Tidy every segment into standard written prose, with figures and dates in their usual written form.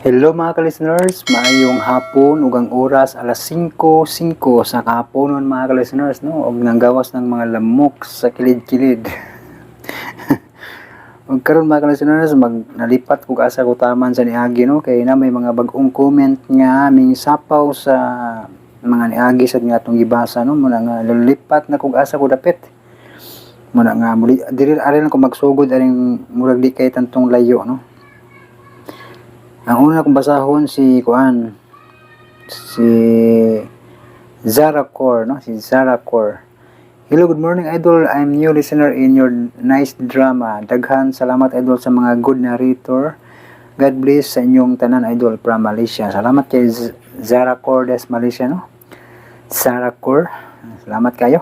Hello, mga ka-listeners, maayong hapon ug ang oras alas 5:05 sa kahaponon, mga ka-listeners, no, ug nanggawas ng mga lamok sa kilid-kilid. Ug karon, mga ka-listeners, mag nalipat kog asa ko taman sa niagi, no, kay na may mga bag-ong comment nga aming sapaw sa mga niagi sa nga atong gibasa, no. Muna nga lilipat na kog asa ko dapit. Muna nga muli diri ari lang ko magsugod aring murag di kay tantong layo, no. Ang una kong basahon si kuan, si Zara Core, no? Si Zara Core. "Hello, good morning, idol. I'm new listener in your nice drama. Daghan salamat, idol, sa mga good narrator. God bless sa inyong tanan, idol, from Malaysia." Salamat kay Zara Core des Malaysia, no? Zara Core. Salamat kayo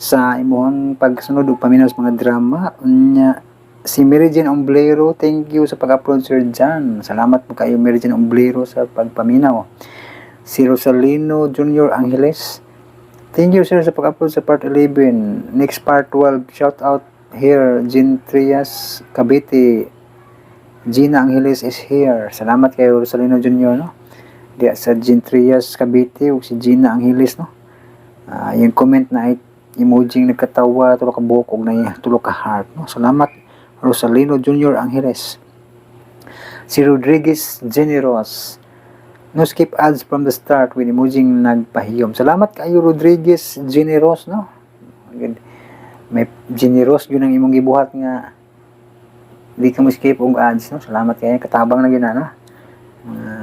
sa imong pagsunod ug paminaw sa mga drama. Unya, si Mary Jane Omblero, "Thank you sa pag-upload, Sir John." Salamat po kayo, Mary Jane Omblero, sa pagpaminaw. Si Rosalino Junior Angeles, "Thank you, sir, sa pag-upload sa part 11. Next part 12, shout out here, Jean Trias, Cavite. Gina Angeles is here." Salamat kay Rosalino Junior, no? Diya sa Jean Trias, Cavite, ug si Gina Angeles, no? Yung comment na ay emoji nagkatawa, tulo ka buhok, ug na tulo ka heart, no? Salamat, Rosalino Junior Angeles. Si Rodriguez Generos, "No skip ads from the start," with emoji nagpahiyom. Salamat kayo, Rodriguez Generos, no? Good. May generous yun ang imong gibuhat nga di ka mo skip og ads, no? Salamat kayo. Katabang na gyud na, no? Mga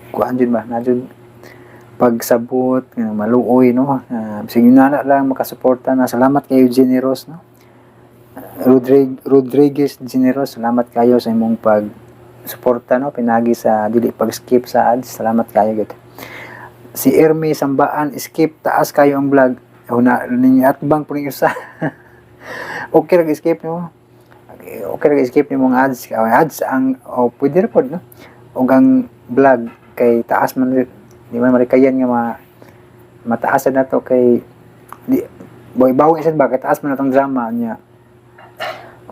kuan jud ba? Na jud pagsabot, nga maluoy, no? Sige na lang makasuporta na. Salamat kayo, Generous, no? Rodriguez Generous, salamat kayo sa imong pag suporta, no, pinagi sa dili pag-skip sa ads. Salamat kayo gud. Si Ermi Sambaan, "Skip, taas kayo ang vlog." Una ninyo atbang po ninyo sa okay ra skip no. Okay ra skip nimo ang ads. Ads ang oh, pwede ra pod, no. Ug ang vlog kay taas man, di man marikayan nga mataas na to kay di boy bawi sad ba kay taas man atong drama niya,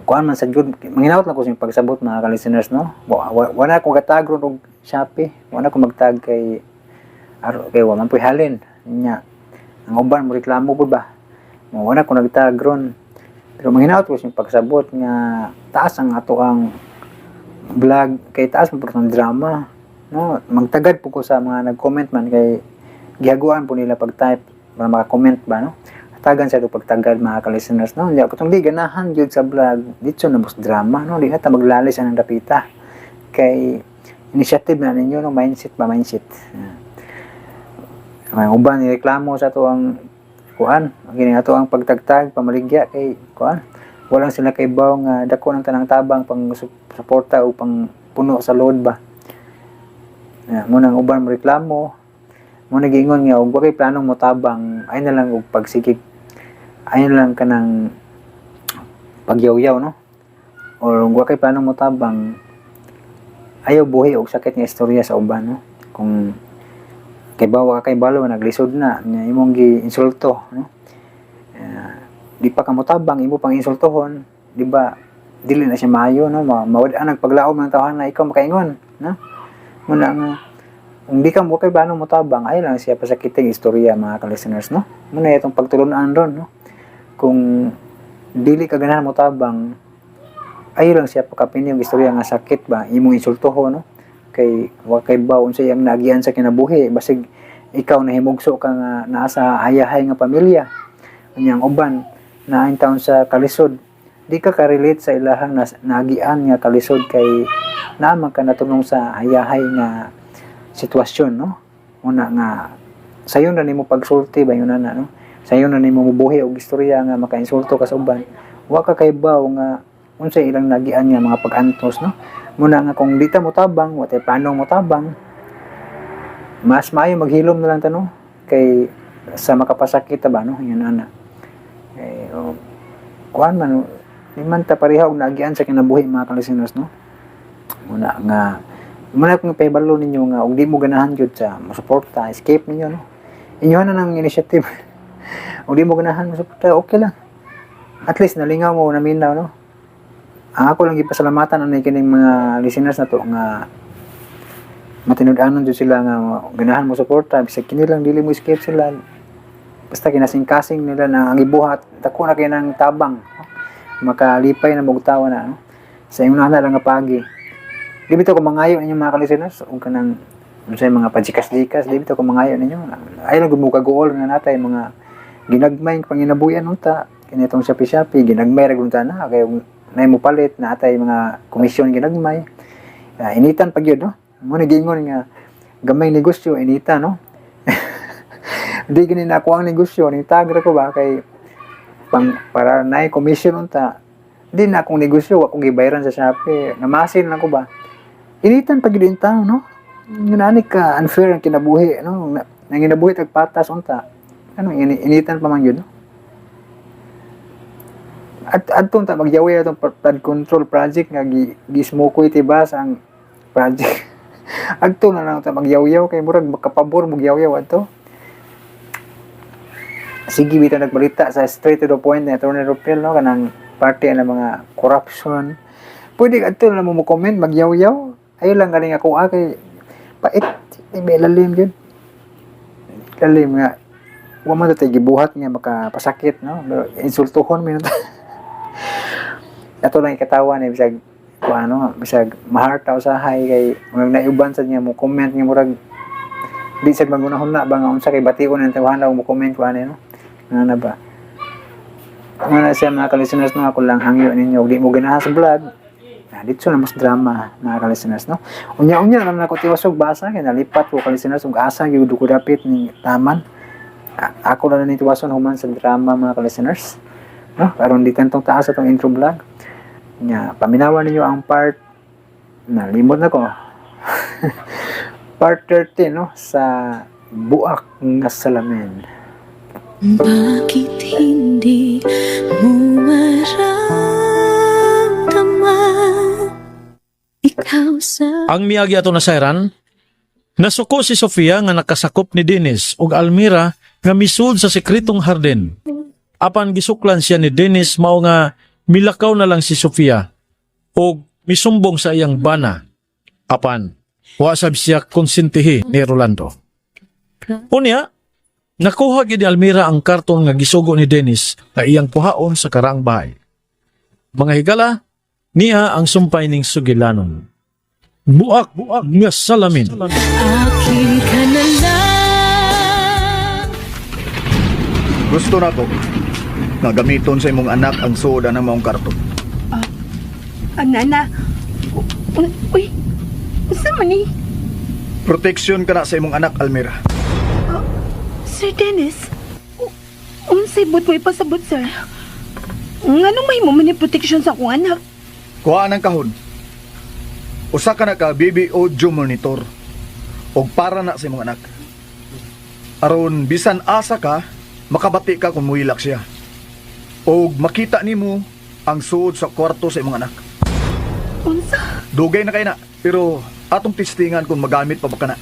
kuan man sa good. Manginawat lang ko sa inyong pagsabot, mga ka-listeners, no. Wala ko gatag ron og Shopee, wala ko magtag kay aro kay wa man puy halin nya, ang uban mo reklamo pud ba mo. Wala ko nagtag ron, pero manginawat ko sa inyong pagsabot nga taas ang ato ang vlog kay taas man pud ang drama, no. Magtagad po ko sa mga nag-comment man kay gihaguan po nila pag-type para maka-comment ba, no. Tagan sa pagtagad, mga ka-listeners, no. Hindi ako di ganahan gyud sa vlog dito na bus drama, no. Di na ta maglalis ang dapita kay initiative na ninyo, no. Mindset ba, mindset. Yeah. Mga uban ni reklamo sa ato ang kuan, kini ato ang pagtagtag pamaligya kay kuan, walang sila kay baw nga dako ng tanang tabang pang suporta o pang puno sa load ba. Yeah, mo nang uban mo reklamo mo, nagiingon nga og wa kay planong motabang, ay na lang og pagsigig, ay na lang kanang pagyawyaw, no, or wa kay planong motabang, ayaw buhi og sakit nga istorya sa uban, no. Kung kay bawa ka kay balo naglisod na nya imong gi insulto, no, di pa ka motabang, imo pang insultohon, di ba? Dili na siya maayo, no. Mawad-an ang paglaom ng tawhan na ikaw makaingon, no. Muna nga kung di ka mo kay plano motabang, ay lang siya pasakiting istorya, mga ka-listeners, no. Muna itong pagtulunan ron, no. Kung dili ka ganahan motabang, ayo lang siya pakapini yung istorya nga sakit ba, imong insultoho, no, kay wa kay ba unsa iyang naagian sa kinabuhi. Basig ikaw nahimugso ka nga naa sa hayahay nga pamilya, unyang uban naa taon sa kalisod, di ka ka-relate sa ilahang naagian nga kalisod kay naa man ka natunong sa hayahay nga sitwasyon, no. Una nga sayon na nimo pagsulti ba yun na, no, sayon na nimo mubuhi og istorya nga makainsulto ka sa uban, wa ka kay baw nga unsay ilang nagian nga mga pag-antos, no. Muna nga kung di ta motabang, wa tay planong motabang, mas maayo maghilom na lang ta, no, kay sa makapasakit ta ba, no. Yan ana eh, oh, kuan man, di man ta pareha og naagian sa kinabuhi, mga ka-listeners, no. Muna nga muna kung pahibalo ninyo nga og di mo ganahan gyud sa mosuporta, escape ninyo, no. Inyo na ng initiative. Og di mo ganahan mosuporta, okay lang, at least nalingaw mo, naminaw, no. Ang ako lang gipasalamatan ani kining mga listeners na to nga Matinud-anon jud sila nga ganahan mo suporta bisag kini lang, dili mo skip sila, basta kinasing-kasing nila na ang ibuhat dako na kay ng tabang, no? Makalipay na mog tawa na, no? Sa ingon na lang nga paagi, di bitaw ko mangayo ninyo, mga ka-listeners, ug kanang unsay mga pajikas-jikas, di bitaw ko mangayo ninyo. Ay lang gud mo kaguol nga natay mga ginagmay nga panginabuyan unta kini itong Shopee Shopee, ginagmay ra gud na kay nay mo palit na atay mga komisyon ginagmay. Initan pag yun, no? Mo ni giingon nga gamay negosyo inita, no? Di gini na ako ang negosyo ni tagra ko ba kay pang para nay commission unta. Di na akong negosyo, wa kong gibayaran sa Shopee, namasin lang ko ba. Initan pag yun tao, no? Yun ani ka unfair ang kinabuhi, no? Nanginabuhi tag patas unta, ano initan pa man yun, no? At adtong ta magyawi atong flood control project nga gi gismokoy tibas ang project, adto na lang ta magyawyaw kay murag makapabor magyawyaw adto. Sige bitaw nagbalita sa straight to the point na Attorney Rupel, no, kanang party ng mga corruption, pwede adto na mo mo comment magyawyaw. Ayo lang galing ako kay pait di ba lalim gyud, lalim nga wa man tay gibuhat nga makapasakit, no? Pero insultuhon mi ato lang ikatawa ni bisag kung ano, bisag maharta usahay kay mga naiuban sa niya mo comment nga murag di sad magunahon na ba nga unsa kay bation ang tawhana mo comment ko ani, no? Nga na ba nga na siya, mga ka-listeners, no? Ako lang hangyo ninyo, di mo ganahan sa vlog na dito na mas drama, mga ka-listeners, no? Unya-unya naman ako tiwasog basa kay nalipat ko, ka-listeners, ug asa gyud ko dapit ni taman. Ako na ni tiwason human sa drama, mga ka-listeners, no? Aron di tantong taas atong intro vlog nya, paminawan ninyo ang part na limot na ko, part 13, no, sa Buak nga Salamin. Bakit hindi mo maramdaman? Ikaw sa Ang miagi ato nasayran, nasuko si Sofia nga nakasakop ni Dennis ug Almira nga misud sa sekretong hardin. Apan gisuklan siya ni Dennis, mao nga milakaw na lang si Sofia ug misumbong sa iyang bana. Apan wa sab siya konsintihi ni Rolando. Unya, nakuha gid ni Almira ang karton nga gisugo ni Dennis nga iyang kuhaon sa karaang bahay. Mga higala, niya ang sumpay ning sugilanon. Buak, buak nga Salamin. Akin ka na lang. Gusto na ko nga gamiton sa imong anak ang suod ng maong karton. Anana. Uy, unsa man ni? Protection ka na sa imong anak, Almira. Sir Dennis? Unsay but mo ipasabot, sir? Nganong may mo man ni protection sa akong anak? Kuha ng kahon. Usa ka na ka baby audio monitor og para na sa imong anak. Aron bisan asa ka, makabati ka kung muhilak siya. Og makita nimo ang suod sa kwarto sa imong anak. Unsa? Dugay na kay na, pero atong testingan kung magamit pa ba kana.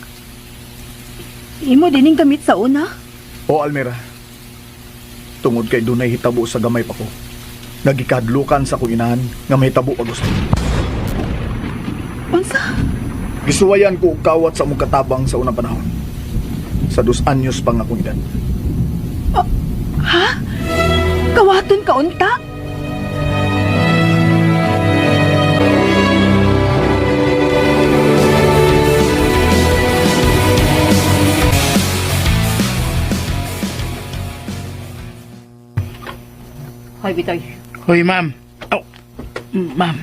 Imo dining gamit sa una? O Almira, tungod kay dunay hitabo sa gamay pa ko. Nagikadlukan sa akong inahan nga mahitabo pa gusto. Unsa? Gisuwayan ko og kawat sa among katabang sa unang panahon. Sa 2 anyos pa nga akong edad. Ha? Kawaton ka unta? Hoy, Bitoy. Hoy, ma'am. Oh, ma'am.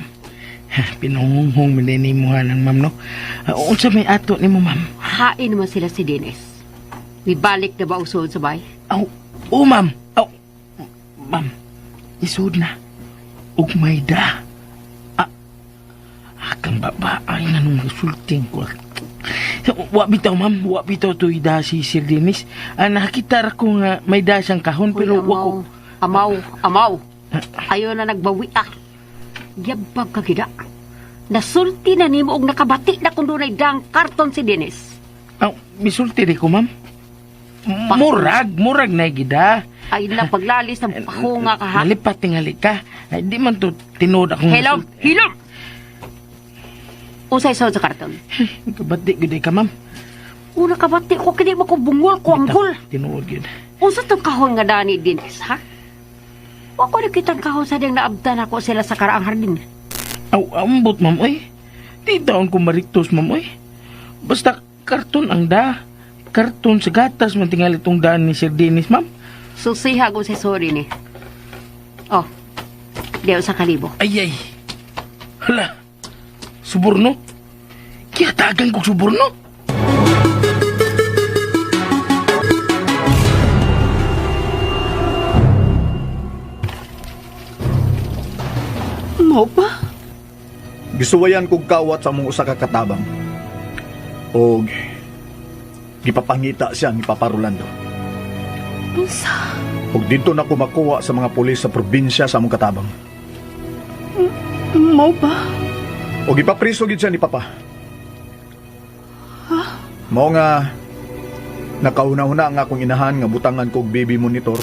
Pinahunghong man din mo ng ma'am, no? Unsa may ato nimo, ma'am? Hain naman sila si Dennis. Mibalik na ba usod sa bay? Aw, oh, ma'am. Aw, ma'am. Isod na. Ug may da. Ah, akang baba ay nanong sulting ko. Wa bitaw, ma'am. Wa bitaw to'y da si Sir Dennis. Nakita ra ko nga may da siyang kahon, Hoy, pero wa ko. amaw. Amaw, amaw. Ayaw na nagbawi ah. Yabag ka gida. Nasulti na nimo og nakabati na kung dunay dang karton si Dennis. Aw, misulti di ko, ma'am. Murag, murag na gida. Ay na paglalis ng pahunga ka ha. Nalipat tingali ka. Ay, di man to tinuod akong Hilom, nasulti. hilom. Unsay sound sa karton? Kabati gud ka, ma'am. Una kabati ko kini mo ko bungol ko anggol. Tinuod gyud. Unsa tong kahon nga dani Dennis, ha? Wa ko nakitang kahon sa diyang naabtan ako sila sa karaang hardin. Aw, ambot, ma'am, oy. Di taon ko mariktos, ma'am, oy. Basta karton ang da. Karton sa gatas man tingali itong daan ni Sir Dennis, ma'am. Susiha ko sa sorry ni. Oh. Diyo sa kalibo. Ay, ay. Hala. Suborno? Kiyatagan kong suborno? Mao pa? Gisuwayan kog kawat sa mong usa ka katabang. Og gipapangita siya ni Papa Rolando. Unsa? Og didto na ko makuha sa mga pulis sa probinsya sa among katabang. Mao pa? Og gipapriso gid siya ni Papa. Mao nga nakauna-una ang akong inahan nga butangan kog baby monitor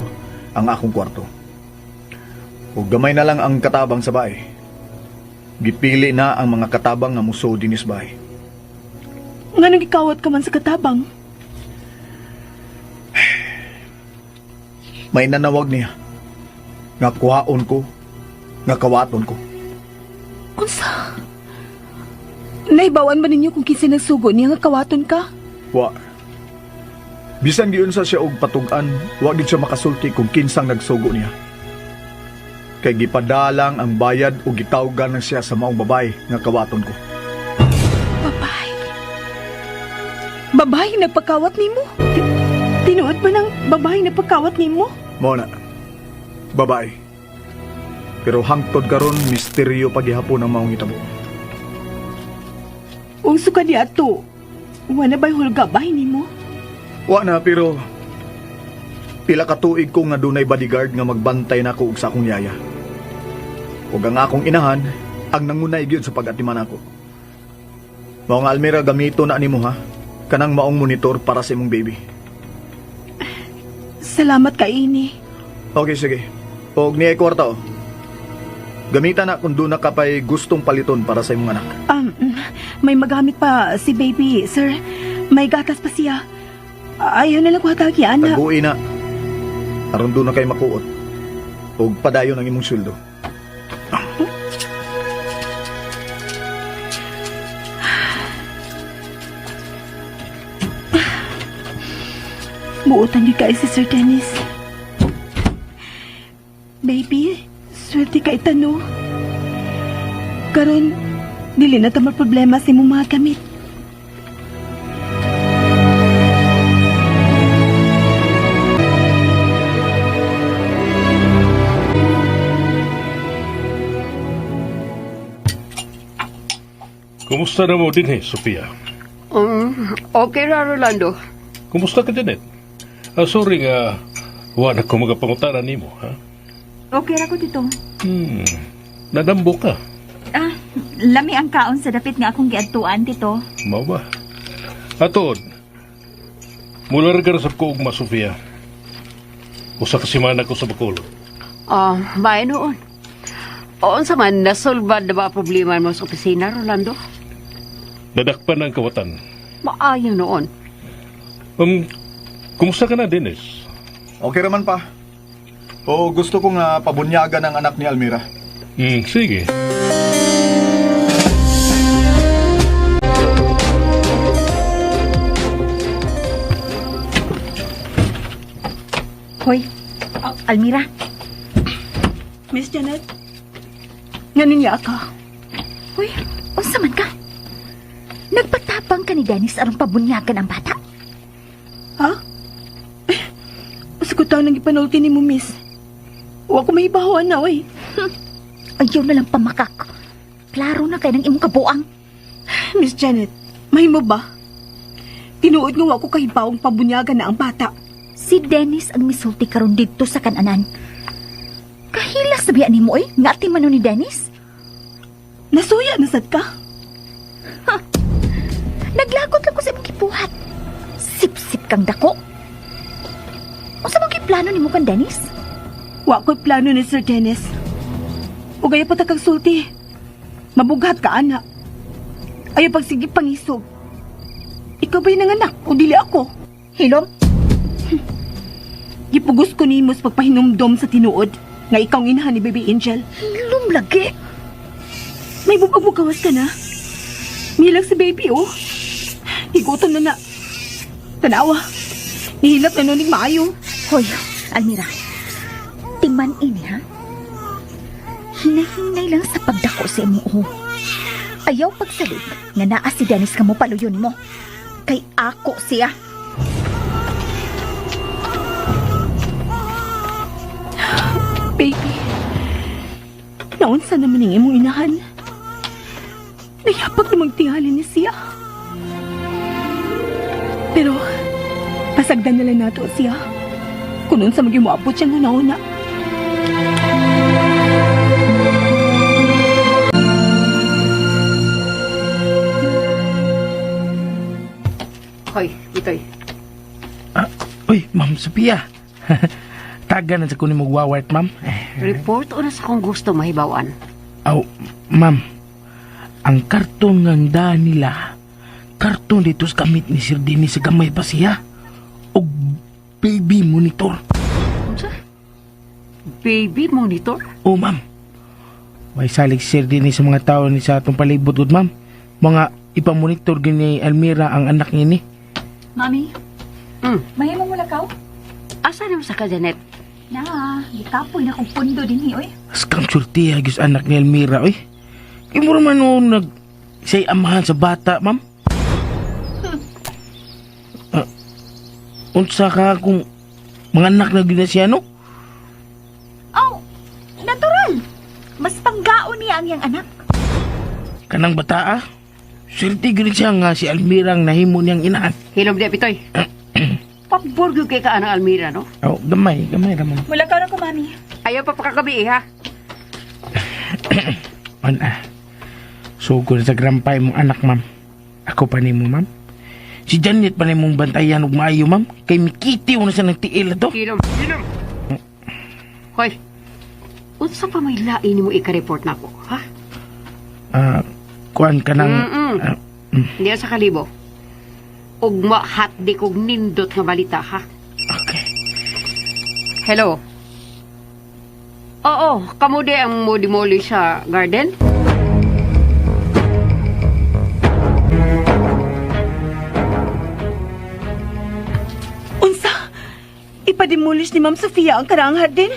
ang akong kwarto. Og gamay na lang ang katabang sa bahay. Gipili na ang mga katabang nga muso dinis bahay. Nganong gikawat ka man sa katabang? May nanawag niya. Nga kuhaon ko, nga kawaton ko. Unsa? Naibawan ba ninyo kung kinsa nagsugo niya nga kawaton ka? Wa. Bisan giunsa siya og patug-an, wa gid siya makasulti kung kinsang nagsugo niya. Kay gipadalang ang bayad ug gitawgan na siya sa maong babae nga kawaton ko. Babae. Babae nagpakawat nimo? Tinuod ba ng babae nagpakawat nimo? Mao na. Babae. Pero hangtod karon misteryo pagihapon ang maong hitabo. Ung suka di ato. Wala ba'y hulga bahay nimo? Wa na pero pila ka tuig ko nga dunay bodyguard nga magbantay nako og sa akong yaya. Ug ang akong inahan ang nangunay gyud sa pag-atiman nako. Mao nga Almira gamito na nimo ha. Kanang maong monitor para sa imong baby. Salamat ka ini. Okay, sige. Og niya kwarta oh. Gamita na kung doon na ka pa'y gustong paliton para sa imong anak. May magamit pa si baby, sir. May gatas pa siya. Ayaw na lang ko hatagi, anak. Tagui na. Aron doon na kay makuot. Og padayon ang imong sweldo. Buotan gyud kay si Sir Dennis. Baby, swerte ka itano. Karon, dili na ta problema sa imong mga gamit. Kumusta na mo din eh, Sofia? Okay ra Rolando. Kumusta ka Janet? Ah, sorry nga, wa na ko magapangutana nimo, ha? Okay ra ko dito. Nadambo ka. Ah, lami ang kaon sa dapit nga akong giadtuan tito. Mao ba? Atod, mula ra ka sa ko ugma, Sofia. Usa ka semana ko sa Bacolod. Ah, may noon. Unsa man nasolbad na ba problema mo sa opisina, Rolando? Nadakpan ang kawatan. Maayo noon. Kumusta ka na, Dennis? Okay raman pa. O gusto ko nga pabunyagan ang anak ni Almira. Sige. Hoy, Almira, Miss Janet, nga niya ka. Hoy, unsa man ka? Nagpatapang ka ni Dennis aron pabunyagan ang bata. Ha? Eh, usa ko taon nang ipanulti ni mo, miss. Wa ko mahibawan na, oy. Ayaw na lang pamakak. Klaro na kay ng imong kabuang. Miss Janet, mahimo ba? Tinuod nga wa ko kahibawong pabunyagan na ang bata. Si Dennis ang misulti karon didto sa kananan. Kahilas na biya nimo oy, nga ati man ni Dennis. Nasuya na sad ka? Naglagot lang ko sa imong gibuhat. Sip-sip kang dako. Unsa man kay plano nimo kan Dennis? Wa ko'y plano ni Sir Dennis. O gaya pa ta kag sulti. Mabughat ka, ana. Ayaw pagsige pangisog. Ikaw ba'y nanganak o dili ako? Hilom? Gipugos ko nimo sa pagpahinumdom sa tinuod nga ikaw ang inahan ni Baby Angel. Hilom lagi. May bubag mo gawas ka na. Milag si baby, oh. Higutom na na. Tanawa. Nihilap na nunig maayo. Hoy, Almira. Timan ini, ha? Hinahinay lang sa pagdako sa imong uho. Ayaw pagsalig nga naa si Dennis nga mo paluyon mo. Kay ako siya. Baby, naunsa naman ang imong inahan. Nayapag namang tingali ni siya. Pero, pasagdan na lang nato siya. Kung unsa maging moabot siyang una-una. Hoy, itoy. Ah, uy, Ma'am Sophia. Taga na sa kunin mo wawart, ma'am. Eh, Report o na sa kung gusto mahibawan. Aw, ma'am. Ang karton nga da nila, karton dito sa gamit ni Sir Dennis sa gamay pa siya. Og baby monitor. Unsa? Baby monitor? Oh, ma'am. May salig si Sir Dennis sa mga tao ni sa atong palibot, gud, ma'am. Mga ipamonitor gini Almira ang anak niya ni. Mami, mahimo mo lakaw? Asa naman sa ka, Janet? Na, gikapoy na kong pundo din hi, oy. Askang surtiya gyud sa anak ni Almira, oy. Kay mura man oh, nag say amahan sa bata, ma'am. Ah, unsa ka kung mga anak na gyud na siya, no? Oh, natural. Mas panggaon niya ang iyang anak. Kanang bata, ah. Swerte gyud siya nga si Almira ang nahimo niyang inahan. Hilom di, Pitoy. Pabor gyud kay ka anang Almira, no? Oh, gamay, gamay ra man. Mulakaw na ko, mami. Ayaw pa pakagabi, eh, ha? On ah. Sugod sa grampay mong anak, ma'am. Ako pa nimo, ma'am. Si Janet pa nimong bantayan og maayo, ma'am. Kay mikitiw na siya ng tiil to. Hilom, hilom. Hoy, unsa pa may lain nimo ika-report nako, ha? Ah, kuan ka ng... Mm-mm. ah, Diya sa kalibo. Ugma hatdi kog nindot nga balita, ha? Okay. Hello. Oo, kamo di ang mo-demolish sa garden? Unsa? Ipademolish ni Ma'am Sofia ang karaang hardin?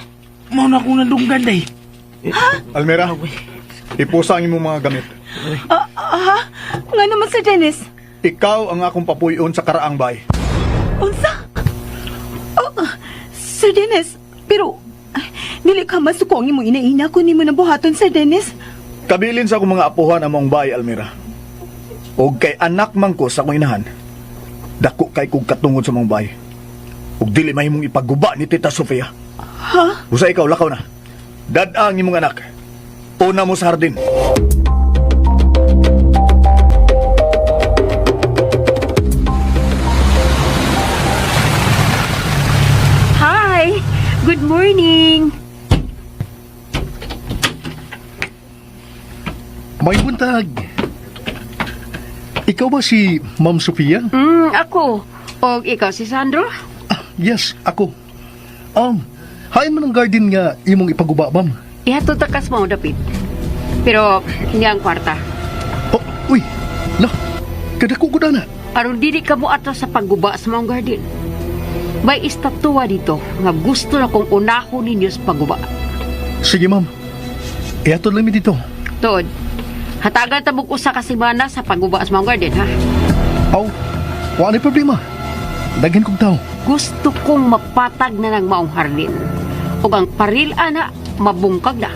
Mao na akong nadunggan, day. Almira, ipusa ang imong mga gamit. Ah, ah, ha? Nga naman, Sir Dennis. Ikaw ang akong papuyon sa karaang bay. Unsa? Oh, Sir Dennis, pero ay, dili ka masuko ang imong inaina kun nimo na buhaton, Sir Dennis. Kabilin sa akong mga apuhan ang maong bay, Almira. Og kay anak man ko sa akong inahan, dako kay kog katungod sa maong bay. Og dili mahimong ipaguba ni Tita Sofia. Ha? Usa ikaw, lakaw na. Dad-a ang imong anak. Una mo sa hardin. Hi! Good morning! May buntag. Ikaw ba si Ma'am Sofia? Ako. Og ikaw si Sandro? Ah, yes, ako. Hain man ang garden nga imong ipaguba, ma'am. Ihatod ta kas mo dapit. Pero hindi ang kwarta. Oh, uy, la, kadako ko na. Aron dili ka mo ato sa pagguba sa mong garden. May istatuwa dito nga gusto na kong unahon ninyo sa pagguba. Sige, ma'am. Ihatod lang mi dito. Tuod, hatagan ta mong usa ka semana sa pagguba sa mong garden, ha? Aw, wala na problema. Daghan kog tao. Gusto kong mapatag na ng maong hardin. Ug ang paril ana mabungkag na.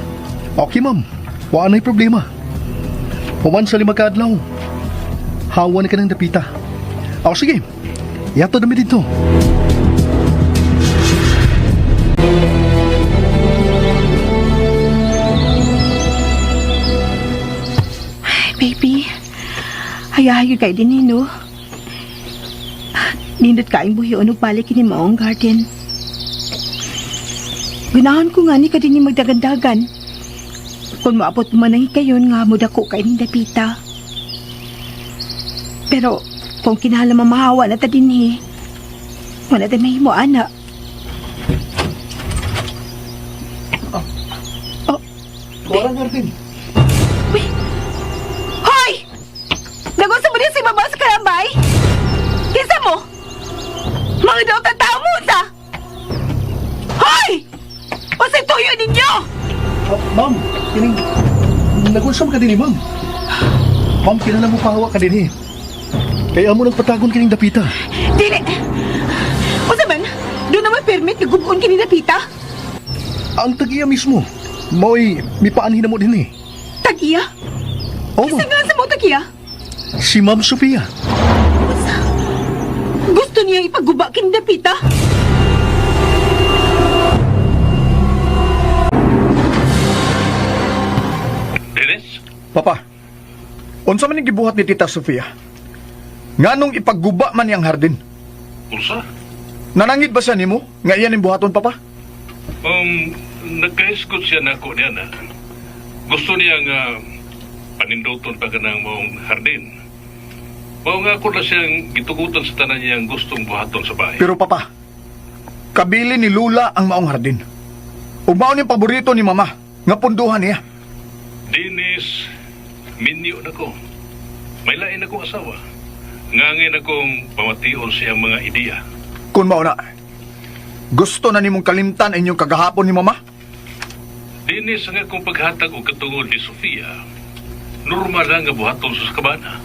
Okay, ma'am. Wala na problema. Human sa 5 ka adlaw. Hawa na ka ng dapita. Aw, sige. Ihatod na mi dito. Ay, baby, hayahayo kay din no. Nindot kaing buhion og balik kini maong garden. Ganahan ko nga ni ka din magdagandagan. Kung maabot mo man ang hikayon nga mudako kay ning dapita. Pero kung kinahanglan mamahawa na ta dinhi, wala ta mahimo ana. Oh. Tuwarang hardin. Uy! Hoy! Nagunsa mo din sa ibaba sa karambay? Kinsa mo? Mga daw tao mo sa! Hoy! Unsay tuyo ninyo? Ah, ma'am, kining nagunsam ka din eh, ma'am. Ma'am, kinahanglan mo pahawa ka din eh. Kaya amo nang patagon kining dapita. Dili! Unsa man? Doon naman permit nga gubon kini dapita? Ang tagiya mismo, mao'y mipaanhin na mo din eh. Tagiya? Oo, Kinsa ma'am. nga sa mo tagiya? Si Ma'am Sofia. Unsa? Gusto niya ipaguba kini dapita? Dennis? Papa, unsa man ang gibuhat ni Tita Sofia? Nganong ipagguba man niyang hardin? Unsa? Nanangid ba siya nimo nga iyan ang buhaton, Papa? Nagkahiskot siya na ako niya na. Gusto niya nga paninduton pa ka ng maong hardin. Mao nga ako na siyang gitugutan sa tanan niyang gustong buhaton sa bahay. Pero Papa, kabili ni Lula ang maong hardin. Ug mao ning paborito ni Mama nga punduhan niya. Dennis, minyo na ko. May lain akong asawa. Ngangin akong pamation siyang mga ideya. Kung mao na, gusto na nimong kalimtan ang inyong kagahapon ni Mama? Dennis, ang akong paghatag og katungod ni Sofia, normal lang nga buhaton sa kabana.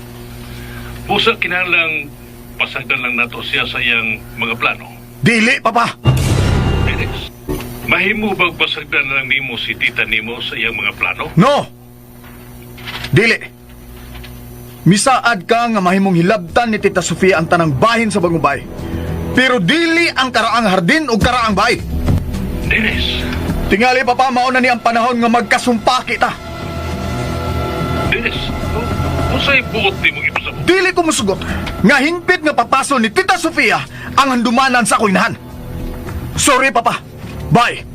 Busa kinahanglang pasagdan lang nato siya sa iyang mga plano. Dili, Papa! Dennis, mahimo bang pasagdan lang nimo si tita nimo sa iyang mga plano? No! Dili! Misaad ka nga mahimong hilabtan ni Tita Sofia ang tanang bahin sa bagong bahay. Pero dili ang karaang hardin o karaang bahay. Dennis, Tingali, Papa, mauna ni ang panahon nga magkasumpaki ta. Dennis, unsay buot nimo ipasabot? Dili ko musugot nga hingpit nga papaso ni Tita Sofia ang handumanan sa akong inahan. Sorry, Papa. Bye!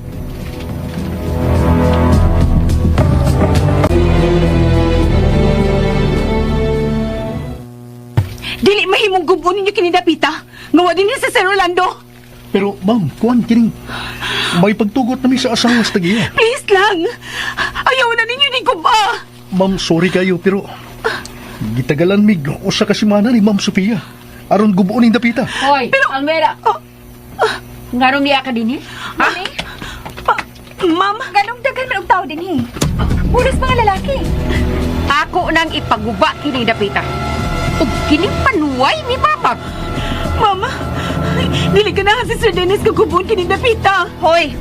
Dili mahimong gubon ninyo kini dapita. Ngawa din sa Sir Orlando. Pero ma'am, kuan kining may pagtugot na mi sa asawa sa tagiya. Please lang. Ayaw na ninyo ni guba. Ma'am, sorry kayo pero gitagalan mig usa ka semana ni Ma'am Sofia aron gubuon ning dapita. Hoy, Almera. Ngarong niya ka din eh? Ha? Mami, Ma'am, ganong daghan man og tao dinhi. Pulos mga lalaki. Ako nang ipaguba kini dapita. Ug kini panuway ni Babag. Mama, dili ka na si Sir Dennis kagubon kini dapita. Hoy,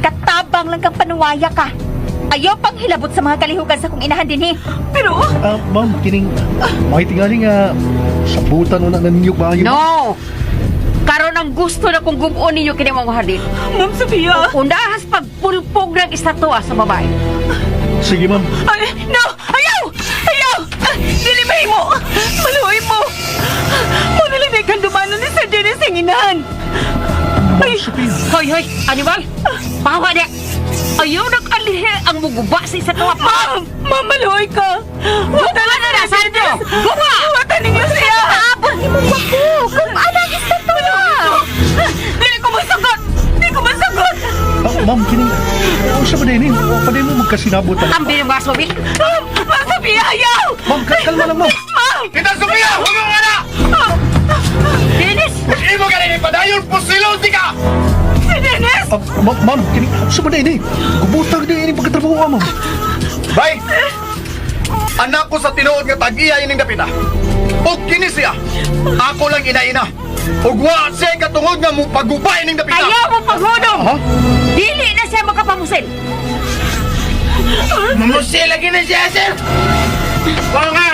katabang lang kang panuwaya ka. Ayaw pang hilabot sa mga kalihukan sa kong inahan dinhi. Pero, Ah, ma'am, kining may tingali nga sabutan una na ninyo bayo. No. Karon ang gusto na kong gubuon ninyo kini mga hardin. Ma'am Sofia. Unahas pagpulpog ng estatwa sa babae. Sige, ma'am. Ay, no! Ayaw! Ayaw! Ah, dili mahimo! Maluoy mo! Muna lang na kandumanon ni Sir Dennis ang inahan. Ma'am Sofia. Hoy, hoy, animal! Pahawa niya! Ayaw nag-alihi ang muguba sa estatwa. Ma'am! Ma'am, maluoy ka! Wata Guba na na, Sandro! Guba! Wata ninyo siya! Abot ni mo ko. Kung anang estatwa. Dili ko masagot! Dili ko masagot! Ah, ma'am, kining usa ba din eh? Pa din mo magkasinabot na. Ang binugas mo, Bill. Ma'am! Ma'am Sofia, ayaw! Ma'am, kalma lang, ma'am. Ma'am! Tita Sofia! Huwag mong anak! Dennis! Imo ka rin ipadayon! Pusilon di ka! Sir Dennis! Ah, ma'am, ma'am, kining usa ba din eh? Gubutag din ini pagkatrabaho ah, ma'am. Bay! Anak ko sa tinuod nga tag-iya ining dapita. Og kini siya. Ako lang ina-ina. Og wa siya katungod nga mo paguba ining dapita. Ayaw mo paghunong! Ha? Dili na siya makapamusil! Mamusil lagi na siya, sir! Wala nga!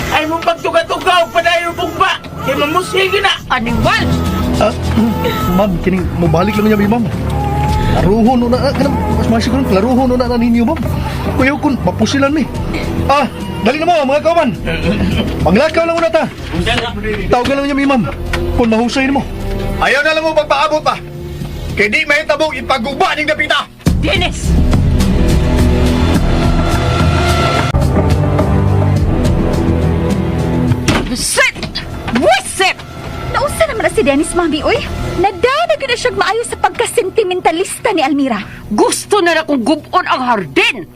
Ay mong pagtuga-tuga o padayon bugba! Kay mamusil na! Animal! Ah, ma'am, kining mabalik lang niya, ma'am. Klaruhon una na, kanang, mas masiguro, klaruhon una na ninyo, ma'am. Kuya, kun, mapusilan mi. Ah, dali na mo, mga kauban. Panglakaw lang una ta. Tawagan lang niya, mi, ma'am. Kung mahusay mo. Ayaw na lang mo pagpaabot pa. Kay di mahitabong ipaguba ning dapita. Dennis! Sit! si Dennis, Mami, uy. Nadadag na siyang maayo sa pagkasentimentalista ni Almira. Gusto na na kong gubon ang hardin.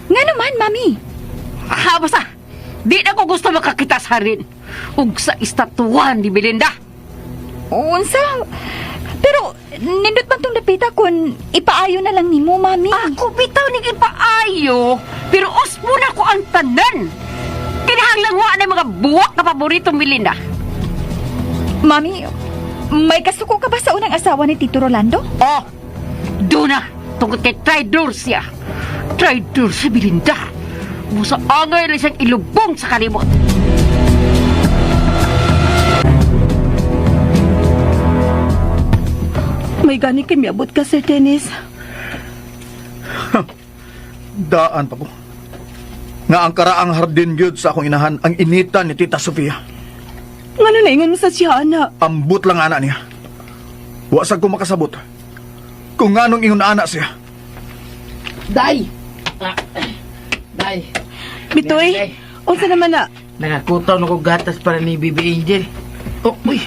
Nga naman, Mami. Ah, basta. Di na ko gusto makakita sa hardin. Ug sa estatuan ni Belinda. Unsa? Pero, nindot man tong dapita kung ipaayo na lang nimo, Mami. Ako bitaw ning ipaayo, pero uspo na ko ang tanan. Kinahanglan wa na mga buwak na paborito Melinda. Mami, may kasuko ka ba sa unang asawa ni Tito Rolando? Oh, doon na. Tungkol kay traidor siya. Traidor si Belinda. Busa angay lang siyang ilubong sa kalimot. May gani kay miabot ka, Sir Dennis. Daan pa ko. Nga ang karaang hardin gyud sa akong inahan ang inita ni Tita Sofia. Ngano na ingon mo sa siya, anak? Ambot lang ana niya. Wa sad ko makasabot. Kung nganong ingon ana siya. Day! Ah, day. Bitoy, Day. unsa naman na? Nakakutaw na ko gatas para ni Bibi Angel. Oh, uy.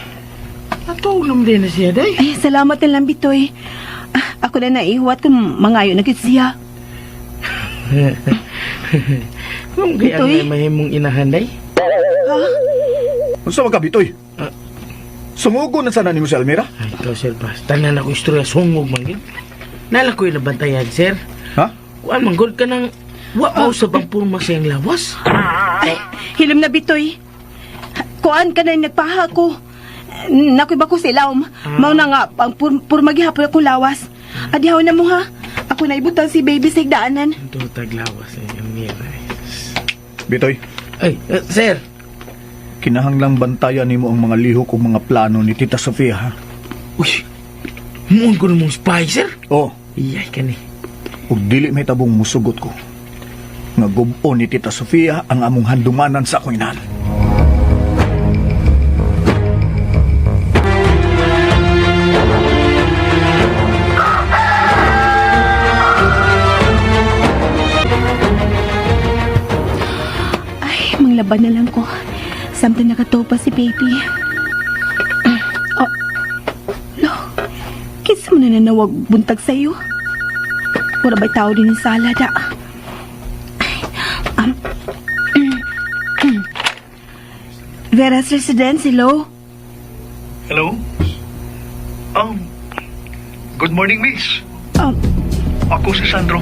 Natulom din na siya, day. Ay, salamat na lang, Bitoy. Ah, ako na naihuwat kung mangayo na gid siya. Kung kaya Bitoy? ang mahimong inahan, day. Unsa man ka bitoy? Sungugo na sana nimo si Almira? Ay, ikaw, sir, bas. Tanan ako istorya, sungog man yun. Nala ko yung nabantayan, sir. Ha? Kuan, manggol ka ng... Wa mausap ang purma siyang lawas. Ay, hilom na, Bitoy. Kuan ka na nagpaha ko. Nakoy ba ko sila, Mao na nga, ang purmagihapon ako lawas. Adihaw na mo ha. Ako na ibutang si baby sa higdaanan. Ito taglawas eh, Almira. Bitoy, Ay, sir. kinahanglang bantayan nimo ang mga lihok o mga plano ni Tita Sofia, ha? Uy, muon ko namong spy, sir. Oh, Iyay ka ni. ug dili may tabong musugot ko. Nga gubo ni Tita Sofia ang among handumanan sa akong inahan. Ay, manglaban na lang ko. Samtang nakatopa si baby. Oh. Lo, kinsa mo na nanawag buntag sa iyo? Wala ba'y tao din sa sala, da? Ay, Vera's Residence, hello? Hello? Good morning, miss. Ako si Sandro.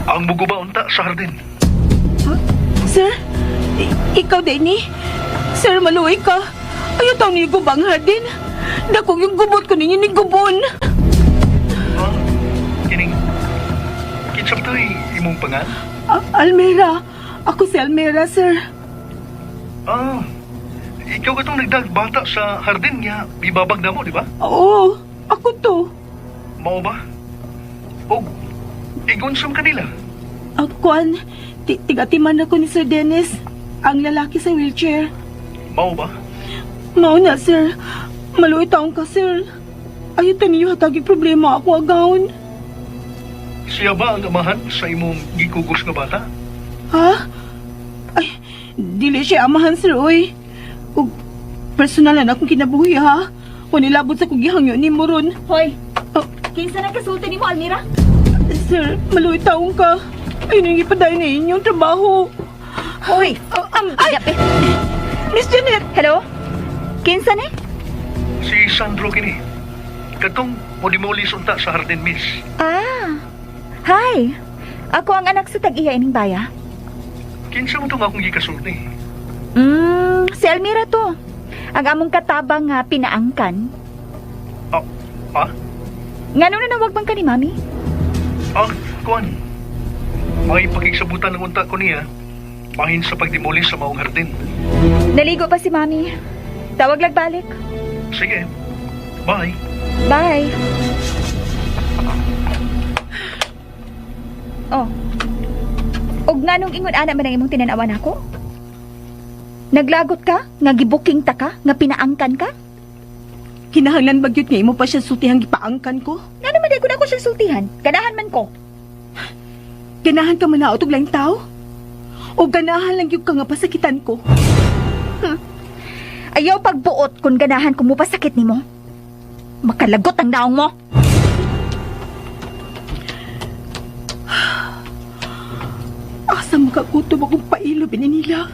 Ang muguba unta sa hardin. Sir? Ikaw, Denny? Sir, maluwi ka. Ayaw taon niyo gubang hardin. Dakong yung gubot ko ninyo ni gubon. Ah, kining. Kinsap to imong pangan? Ah, Almira. Ako si Almira, sir. Ah, ikaw ka tong nagdag bata sa hardin niya. Ibabag na mo, di ba? Oo, ako to. Mao ba? Og, igunsam kanila. Akuan, tigatiman ako ni Sir Dennis. Ang lalaki sa wheelchair. Mao ba? Mao na, sir. Maluwi taong ka, sir. Ayaw tayo hatagi problema ako agawon. Siya ba ang amahan sa imong gikugos nga bata? Ha? Ay, dili siya amahan, sir, oy. Ug personal na akong kinabuhi, ha? Kung nilabot sa kong gihangyo ni mo ron. Hoy, Oh, kinsa nang kasulti nimo, Almira? sir, maluwi taong ka. Ayun yung ipadayon na inyong trabaho. Hoy, Oh, ang ay, Miss Janet! Hello? Kinsa ni? Si Sandro kini. Katong mudimolis unta sa hardin, miss. Ah. Hi. Ako ang anak sa tag-iya ining baya. Kinsa mo tong akong gikasulti? Si Almira to. Ang among katabang nga pinaangkan. Ah, ah? Ngano na nawag bang ka ni Mami? Ah, kuan. May pakigsabutan ng unta ko niya. Bahin sa pagdemolish sa maong hardin. Naligo pa si Mami. Tawag lag balik. Sige. Bye. Bye. Oh. Og nganong ingon ana man ang imong tinanawan ako? Naglagot ka? Nga gibuking ta ka? Nga pinaangkan ka? Kinahanglan bagyot nga imo pa siya sultihang gipaangkan ko. Nga naman di ko na ako siya sultihan. Ganahan man ko. Ganahan ka man og laing tao? O ganahan lang gyud ka nga pasakitan ko? Ayaw pagbuot kung ganahan ko mupasakit nimo. Makalagot ang naong mo. Asa makagutom akong pailo nila.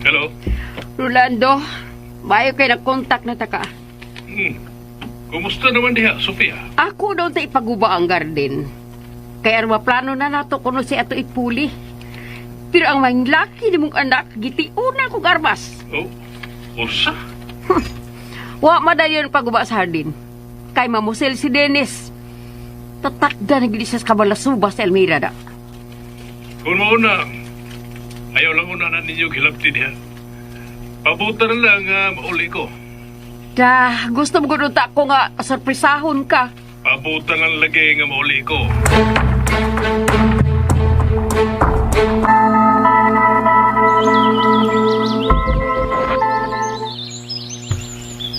Hello? Rolando, bayo kay nagkontak na ta ka. Kumusta naman diha, Sofia? Ako daw ta ipaguba ang garden. Kaya ang maplano na nato kuno si ato ipuli. Pero ang manglaki ni mong anak, gitiuna kong armas. Oh, unsa? Wa madayon paguba sa hardin. Kay mamusel si Dennis. Tatakda na gid siya sa kabalasuba sa Elmira da. Kung mauna, ayaw lang una na ninyo gilabti diha. Pabuta na lang mauli ko. Da, gusto mo gud unta ko nga sorpresahon ka. Pabuta lang lagi nga mauli ko.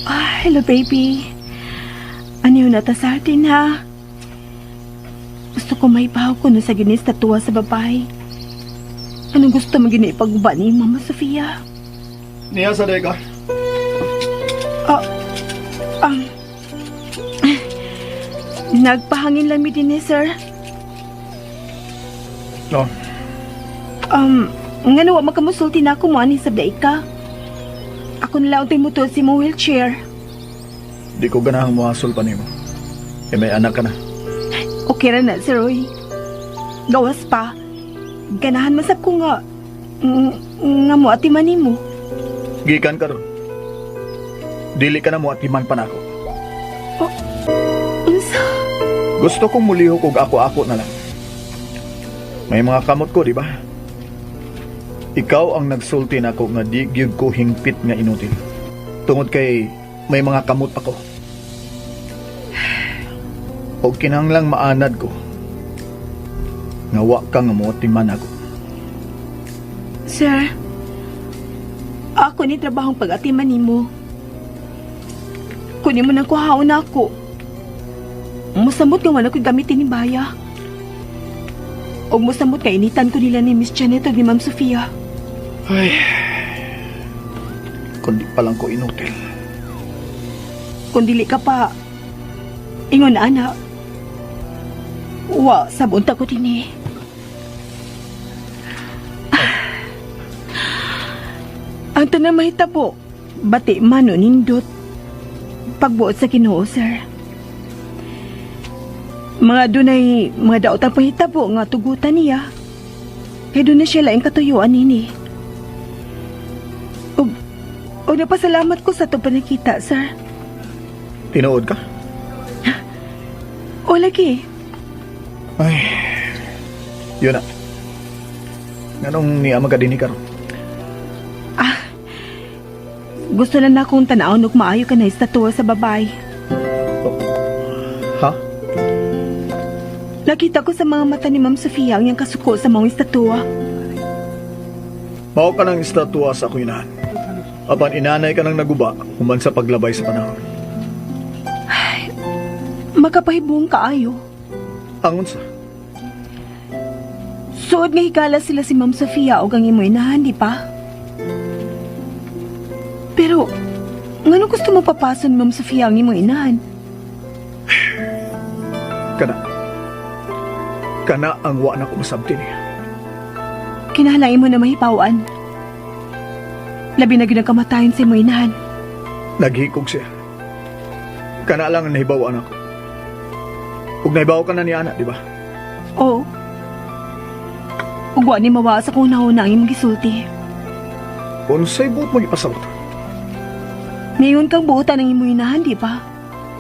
Ah, hello baby. Ano yun nata sa atin ha? Gusto ko may baho ko no sa ginis tatua sa babae. Anong gusto mo giniipagba ni Mama Sofia? Niya sa deka. Ah, nagpahangin lang mi din eh, sir. No. Ngano wa makamusulti na ako mo ani sa day ka. Ako na lang untay mo si mo wheelchair. Di ko ganahang muhasol pa nimo. Eh may anak ka na. Okay ra na, sir Roy. Gawas pa. Ganahan man sab ko nga nga mo atiman nimo. Gikan ka ron. Dili ka na mo atiman pa nako. Unsa? Gusto kong mulihok og ako-ako na lang. May mga kamot ko, di ba? Ikaw ang nagsulti nako nga di gyud ko hingpit nga inutil. Tungod kay may mga kamot ako. Og kinahanglang maanad ko. Nga wa ka nga moatiman ako. Sir, ako ni trabahong pag-atiman nimo. Kunin mo nang kuhaon ako. Musamot nga wala ko'y gamitin ni Baya. Og musamot nga initan ko nila ni Miss Janet ug ni Ma'am Sofia. Ay. Kundi pa lang ko inutil. Kung dili ka pa, ingon ana. Wa, sabunta ko dinhi. Ang tanang mahitabo, bati man o nindot. Pagbuot sa Ginoo, sir. Mga dunay, mga daot ang pahitabo nga tugutan niya. Kay doon na siya laing katuyuan nini. Og napasalamat ko sa itong panakita, sir. Tinuod ka? O lagi, Ay. Yun na. Nganong niya magadini karon? gusto na na akong tanawon og maayo ka na istatua sa babae. Ha? Nakita ko sa mga mata ni Ma'am Sofia ang iyang kasuko sa mga istatua. Mao ka ng estatwa sa akong inahan. Apan inanay ka ng naguba human sa paglabay sa panahon. Makapahibong kaayo. Ang unsa? Suod nga higala sila si Ma'am Sofia og ang imo inahan, di ba? Pero, ngano gusto mo papason Ma'am Sofia ang imo inahan? Kana. Kana ang wa na ko masabti niya. Kinahanglan mo na mahipawan. Labi na gyud ang kamatayon sa imo inahan. Naghikog siya. Kana lang ang nahibaw anak ko. Ug nahibaw ka na ni ana, di ba? Oo. Ug wa ni mawa sa kung nauna ang imong gisulti. Unsay buot mo ipasabot? Ngayon kang buotan ang imong inahan, di ba?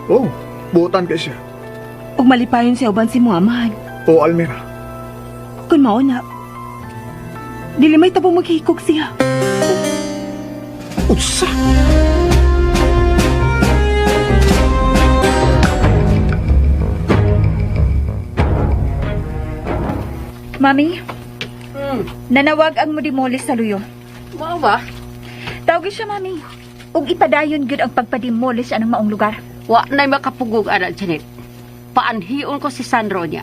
Oh, buotan kay siya. Ug malipayon siya uban si mong amahan. O Almira, Kung mao na, dili may tabong maghikog siya. Unsa? Mami, nanawag ang mudimolis sa luyo. Mao ba? Tawagin siya, Mami. Ug ipadayon gyud ang pagpadimolis anang maong lugar. Wa na'y makapugog ana Janet. Paanhion ko si Sandro niya.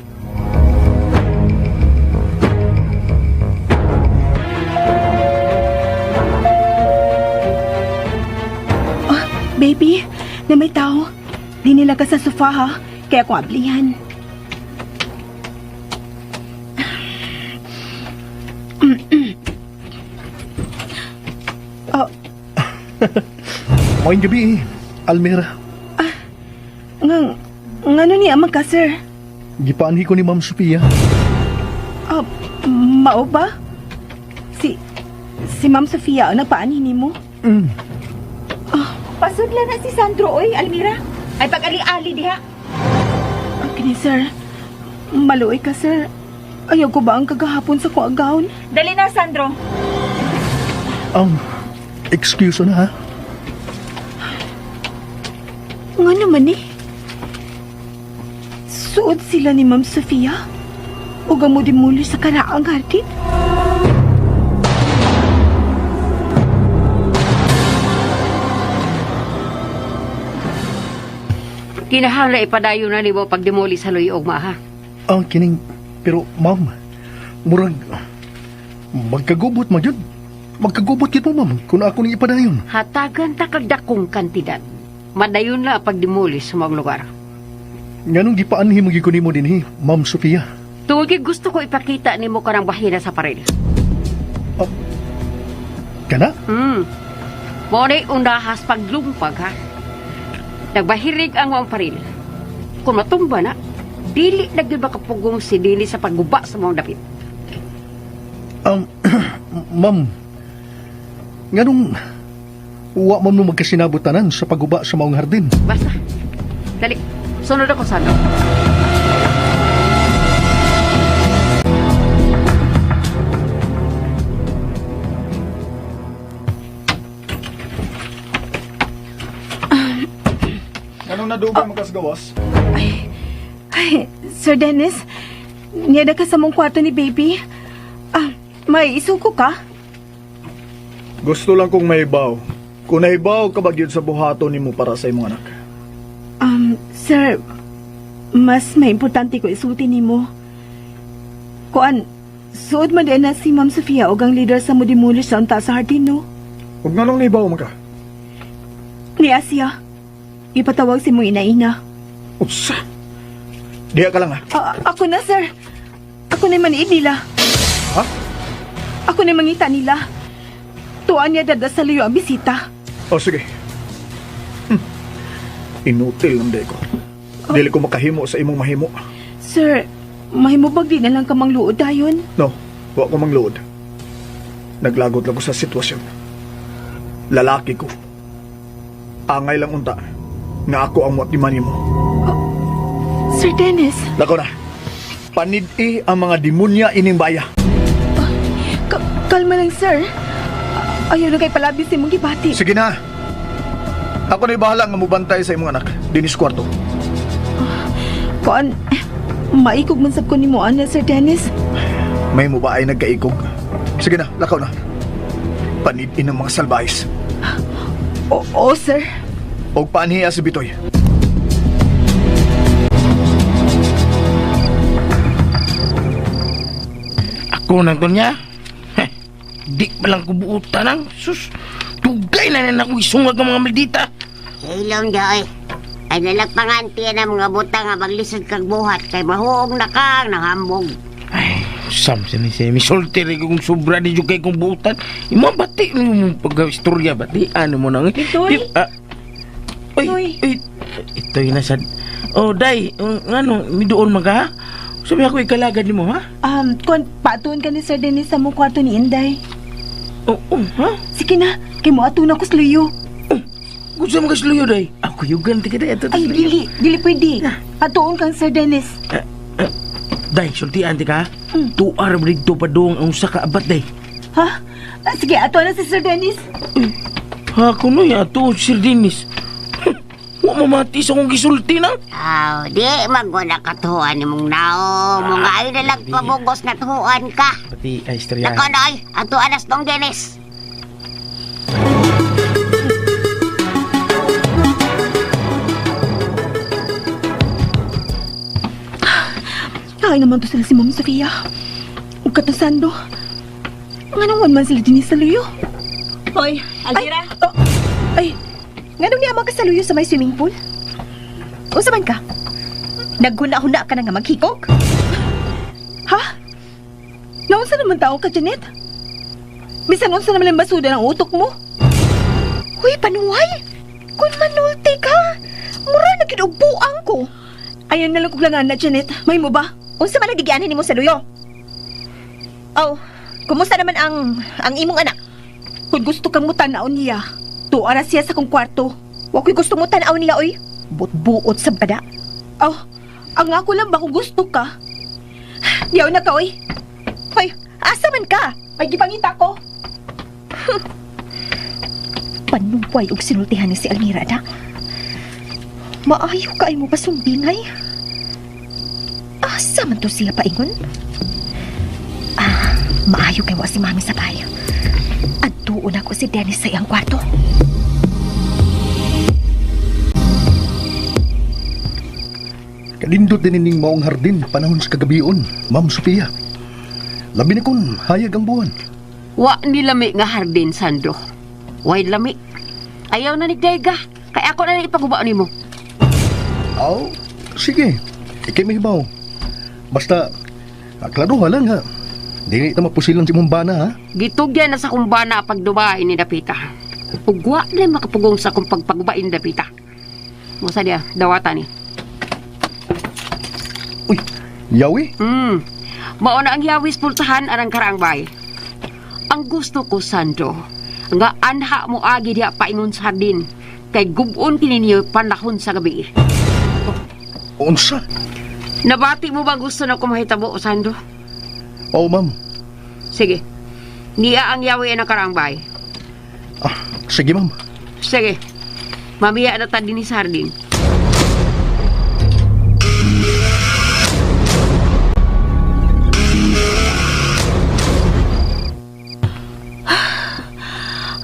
Baby, na may tao. Di nila ka sa sofa ha, kaya ako ablihan. Oh, Maayong gabi, Almira. nga, ngano niya man ka, sir? Gipaanhi ko ni Ma'am Sophia. Ah, mao ba? Si Ma'am Sofia ang nagpaanhin nimo? Mm. Pasudla na si Sandro oy, Almira. Ay pag-ali-ali diha. Okay, sir. Maluoy ka, sir. Ayaw ko ba ang kagahapon sa kuagaon? Dali na, Sandro. Excuse na ha. Nga naman eh. Suod sila ni Ma'am Sofia. Ug ang mudimuli sa karaang hardin. Kinahanglan ipadayon na nimo pagdemoli sa luyog ma ha. Ah, kining pero ma'am, murag magkagubot man gyud. Magkagubot gyud mo ma'am kung ako ning ipadayon. Hatagan ta kag dakong kantidad. Madayon na ang pagdemoli sa mga lugar. Nganong gipaanhi mo gyud ko nimo dinhi, Ma'am Sophia? Tungod kay gusto ko ipakita nimo kanang bahina sa paril. Kana? Mao na'y unahas paglumpag ha. Nagbahirig ang maong paril. Kung matumba na, dili na gyud makapugong si Dini sa pagguba sa maong dapit. Ma'am, nganong wa ma'am no magkasinabot tanan sa pagguba sa maong hardin? Basta. Dali. Sunod ako Sandro. Anong nadugay man ka sa gawas? Ay, Sir Dennis, niyada ka sa mong kwarto ni baby. Ah, may isuko ka? Gusto lang kong mahibaw. Kung nahibaw ka ba gyud sa buhaton nimo para sa imong anak? Sir, mas may importante ko isulti nimo. Kuan, suod man din na si Ma'am Sofia og ang leader sa Mudimuli sa unta sa hardin, no? Ug nganong nahibaw man ka? Ni Asia, ipatawag si mong inaina. Unsa? Diha ka lang ha. Ah, ako na, sir. Ako na maniid nila. Ha? Ako na mangita nila. Tuan niya dada sa luyo ang bisita. O sige. Inutil lang day ko. Dili ko makahimo sa imong mahimo. Sir, mahimubag di na lang ka mangluod dayon. No, wa ko mangluod. Naglagot lang ko sa sitwasyon. Lalaki ko. Angay lang unta nga ako ang moatiman nimo. Sir Dennis, Lako na. Panid-i ang mga demonya ining baya. kalma lang, sir. Ayaw na kay palabi si mong gibati. Sige na. Ako na'y bahala nga mubantay sa imong anak. Dinis kwarto. Kuan, maikog man sab ko nimo ana, Sir Dennis. May mo ba ay nagkaikog? Sige na, lakaw na. Panid-i ng mga salbahis. Oo, sir. Og paanhiya si Bitoy. Ako nang to niya. Heh, di pa lang kubuutan ang sus. Dugay na na akong isungag ng mga maldita. Ilong joy. Ay nalagpanganti na mga butang nga maglisod kag buhat kay mahuong na kang nahambog. Ay, sam sa ni siya. Misulti rin kung sobra ni kay kong buutan. Imo bati mo pag-istorya bati. Ano mo nang? Itoy? Oy, Itoy. oy, itoy na sad. Oh, day, ngano, miduol man ka ha? Sabi ako ikalagad nimo ha? Kuan, patuon ka ni Sir Dennis sa mong kwarto ni Inday. Oh, oh, ha? Sige na, kay mo ato na ko sa luyo. Gusto mo kasluyo, day? Ako yung ganti ka, day. Ato, Ay, dili, dili pwede. Atuon kang Sir Dennis. Day, sultian ti ka. Tuar mo dito pa doong ang usa ka abat, day. Ha? Ah, sige, ato na si Sir Dennis. Ha, kuno ya ato, Sir Dennis. Wa mamati sa kong gisulti na. Aw, di magwala katuan nimong naong. Mga ay nalang pabugos na tuan ka. Pati, ay, istorya. Nako noy, ato anas dong Dennis. Ay naman to sila si Ma'am Sofia. Ug katasando. Nga naman man sila din sa luyo. Hoy, Almira. Ay, oh, ay, Nganong niya ka sa luyo sa may swimming pool? Unsa man ka? Naghuna-huna ka na nga maghikog? Ha? Naunsa naman tao ka, Janet? Bisan unsa naman ang basuda ng utok mo? Uy, panuway! Kung manulti ka, mura na gyud og buang ko. Ayan na lang kog langan na, Janet. May mo ba? Unsa man ang gigianin nimo sa luyo? Oh, kumusta naman ang imong anak? Kung gusto kang mutanaw niya, tuwa na siya sa kong kwarto. Wa ko'y gusto mo tan-aw niya, oy. Buot-buot sa bada. Oh, ang ako lang ba kung gusto ka? Diyaw na ka, oy. Hoy, asa man ka? May gipangita ko. Panuway og sinultihan ni si Almira da. Maayo kay mo pasumbingay. Asa man to siya paingon? Ah, maayo kay wa si Mami sa bahay. Adtuon ako si Dennis sa iyang kwarto. Kanindot din ining maong hardin panahon sa kagabion, Ma'am Sophia. Labi na kun hayag ang buwan. Wa ni lami nga hardin, Sandro. Way lami. Ayaw na nigdayga. Kaya ako na lang ipagubaon nimo. Aw, sige. Ikay mahibaw. Basta, klaruha lang ha. Dili ta mapusilan si mong bana ha. Gitugyan na sa kumbana pagdubain ni Dapita. Ug wa na makapugong sa kong pagpagubain ni Dapita. Musa diya, dawata ni. Uy, yawi? Mao na ang yawis pultahan arang karaang bay. Ang gusto ko, Sandro, nga anha mo agi diha paingon sa hardin. Kay gubon kini niyo panahon sa gabi. Unsa? Nabati mo ba gusto na kumahitabo, Sandro? Oo, ma'am. Sige. Niya ang yawi ang karaang bay. Ah, sige, ma'am. Sige. Mamiya na ta dinhi sa hardin.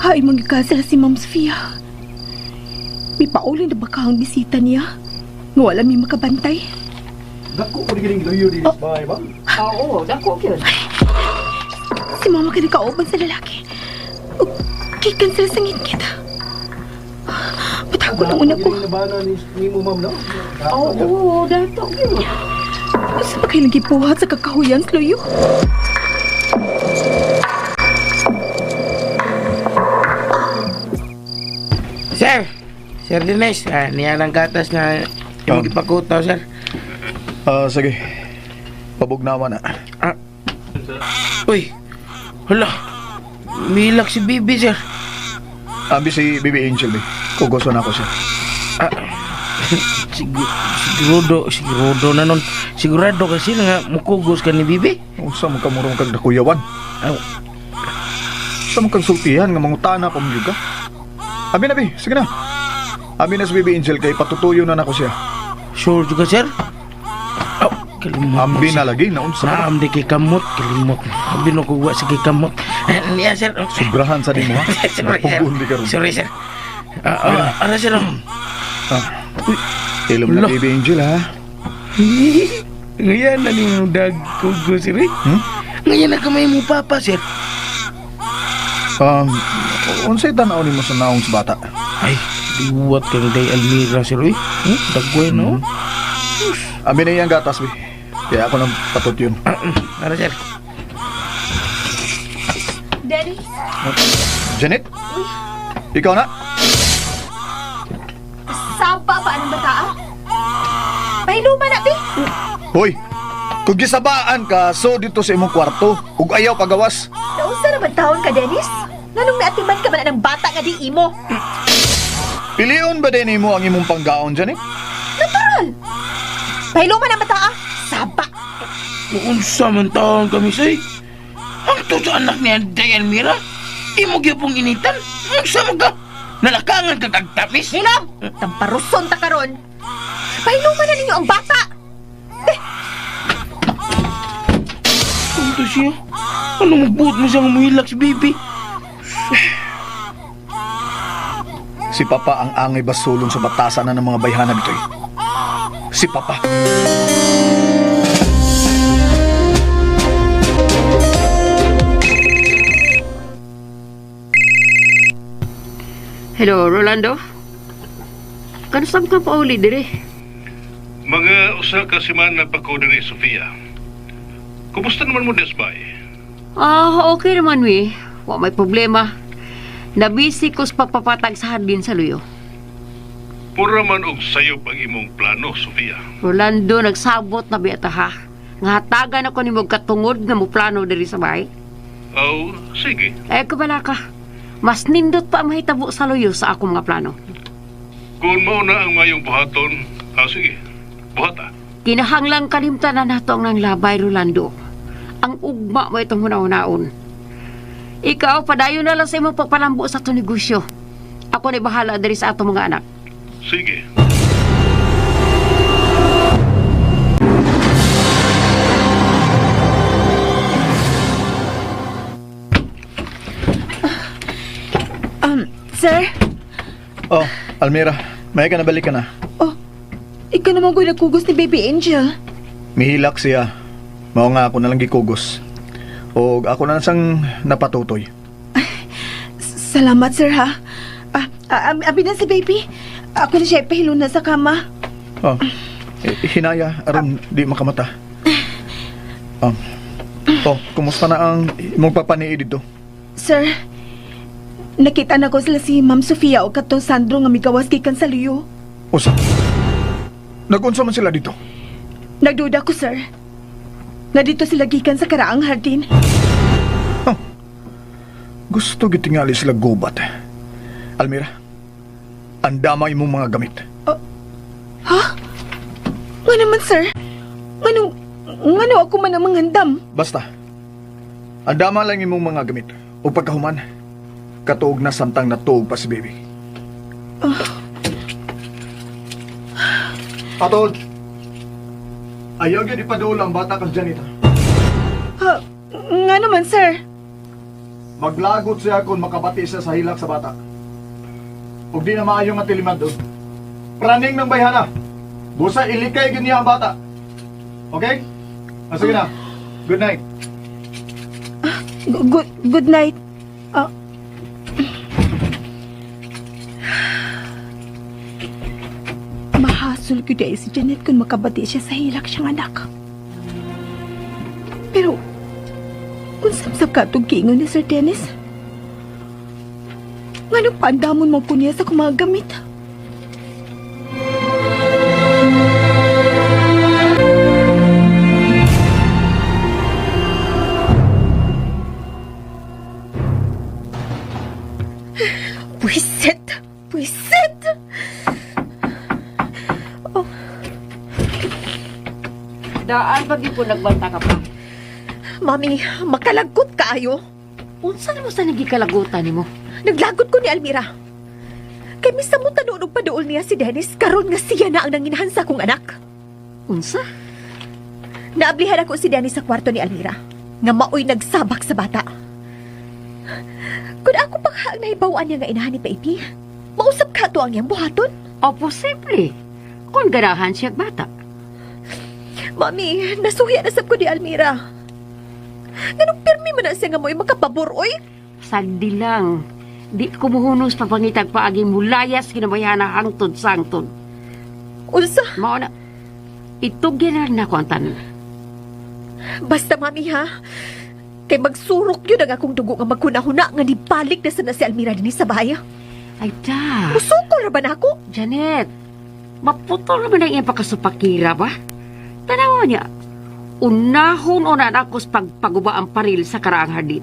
Hay, manggikansela si Ma'am Sofia. May paulin na baka ang bisita niya. Nga wala may makabantay. Dako ko rin luyo din sa bahay, ma'am. Oo, dako gyud. Si Mama kay kauban sa lalaki. Ug gikan sila sa ngitngit. Patako ng una ko. Nabana ni mo, ma'am, no? Oo, dato gyud. Unsa ba kayo nagibuhat sa kakahuyan, Sluyo? Sir! Sir Dinesh, niya lang gatas na imong gipakutaw, sir. Ah, sige. Pabugnawa na. Ah. Uy! Hala! Milak si Bibi, sir. Ambi si Bibi Angel, bi. Kugoso na ako siya. Ah, sigurado na nun. Sigurado kasi nga mukugos ka ni Bibi. Unsa man ka murong kag nakuyawan? Aw. Sa mo kag sultihan nga mangutana pa mo gyud ka? Abi na, bi. Sige na. Abi na si Bibi Angel kay patutuyo na nako siya. Sure juga, sir? Oh, kalimot. Ambi na lagi na unsa ka? Naam di kay kamot, kalimot. Abi no kuwa sa kay kamot. Niya, sir. Sobrahan sa nimo ha. Sorry, sir. Napugon di karon. Sorry, sir. Ara, sir. Ah. Uy, ilom na Lo. Baby Angel ha. Ngayon na ni mo dagkugo, sir. Eh? Hmm? Ngayon na kamay mo papa, sir. Unsay tan-aw nimo sa naong sa bata? Ay, liwat kang day Almira, sir. Eh? Dagway, no? Abi na iyang gatas, bi. Kaya ako nang patot yun. Ara, sir. Dennis? Janet? Ikaw na? Saba pa anong bata, ah? Pahiluma na, bi! Hoy! Kung gisabaan ka, so dito sa imong kwarto, ug ayaw pagawas. Naunsa naman taon ka, Dennis? Nganong naatiman ka man ng bata nga di imo? Pilion ba din nimo ang imong panggaon, Janet? Natural! Pahiluma na bata, ah! Saba! Unsa man taon kami, sir. Ang to sa anak ni Day Almira, imo gyud initan. Unsa man ka? Nalakangan ka kagtapis? Hilom! Tamparuson ta karon! Pahiluma na ninyo ang bata! Kunto siya. Ano magbuot mo siyang umuhilak si baby? Si Papa ang angay basulong sa batasan na ng mga bayhana bitoy. Si Papa. Hello, Rolando? Kanusam ka pauli dire? Mga usa ka semana pa ko diri, Sofia. Kumusta naman mo desbay? Ah, okay naman mi. Wa may problema. Nabisi ko sa pagpapatag sa hardin sa luyo. Pura man og sayop ang imong plano, Sofia. Rolando, nagsabot na biya ta ha. Nga hatagan ako nimo katungod nga mo plano diri sa bahay. Oh, sige. Eh, kabala ka. Mas nindot pa ang mahitabo sa luyo sa akong mga plano. Kung mao na ang mayong buhaton, ah, sige. Buhata. Kinahanglang kalimtan na nato ang nanglabay, Rolando. Ang ugma mo itong hunahunaon. Ikaw, padayon na lang sa imong pagpalambo sa itong negosyo. Ako na bahala diri sa atong mga anak. Sige. Sir, Oh, Almira, may ka nabalik ka na. ikaw naman ko'y nagkugos ni Baby Angel. Mihilak siya. Mao nga ako na lang gikugos. O ako na lang sang napatutoy. Salamat, sir, ha? Ah, ah, abi na si Baby. Ako na siya ipahilo na sa kama. Oh, eh, hinaya, aron di makamata. Oh, kumusta na ang imong papanii dito? Sir, nakita na ko sila si Ma'am Sofia o katong Sandro nga migawas gikan sa luyo. Usa. Nagunsa man sila dito? Nagduda ko, sir. Na dito sila gikan sa karaang hardin. Gusto gitingali sila gubat. Almira, andama imong mga gamit. Ha? Nga naman, sir? Ngano, ngano ako man ang mangandam? Basta, andama lang imong mga gamit. O pagkahuman, katuog na samtang natuog pa si baby. Atol, ayaw gyud ipaduol ang bata kang Janita. Ha? Nga naman, sir? Maglagot siya kung makabati siya sa hilak sa bata. Ug di na maayo nga tilimad doon. Praning ng bayhana. Busa ilikay gyud niya ang bata. Okay? Ah, sige na. Good night. Good night. Ah. Mahasol ko dahil si Janet kung makabati siya sa hilak siyang anak. Pero, kung samsap ka itong kiingon ni Sir Dennis, nganong paandamon mo ko niya sa kumagamit? Buisit! Buisit! Oh, Daan pag ko nagbanta ka pa. Mami, makalagkot kaayo. Unsa na mo sa nagikalagutan nimo? Naglagot ko ni Almira. Kay misa mo tanunog paduol niya si Dennis karon nga siya na ang nanginahan sa akong anak. Unsa? Naablihan ako si Dennis sa kwarto ni Almira nga maoy nagsabak sa bata. Kung ako pa ka ang nahibawan niya nga inahan ni Baby, mausap ka to ang iyang buhaton. O posible. Kung ganahan siya bata. Mami, nasuhiya na sab ko ni Almira. Nganong pirmi man na siya nga mo'y makapabor, oy? Sagdi lang. Di ko muhunos papangitag paagi mulayas kinabayhana hangtod sa hangtod. Unsa? Mao na. Itugyan na lang nako ang tanan. Basta, Mami, ha? Kay magsurok yun ang akong dugo nga magkunahuna nga nibalik na sana si Almira dinhi sa bahay. Ay da. Musukol ra ba nako? Janet, maputol naman ang iyang pagkasupakira ba? Tanawa niya. Unahon una na ako sa pagpaguba ang paril sa karaang hardin.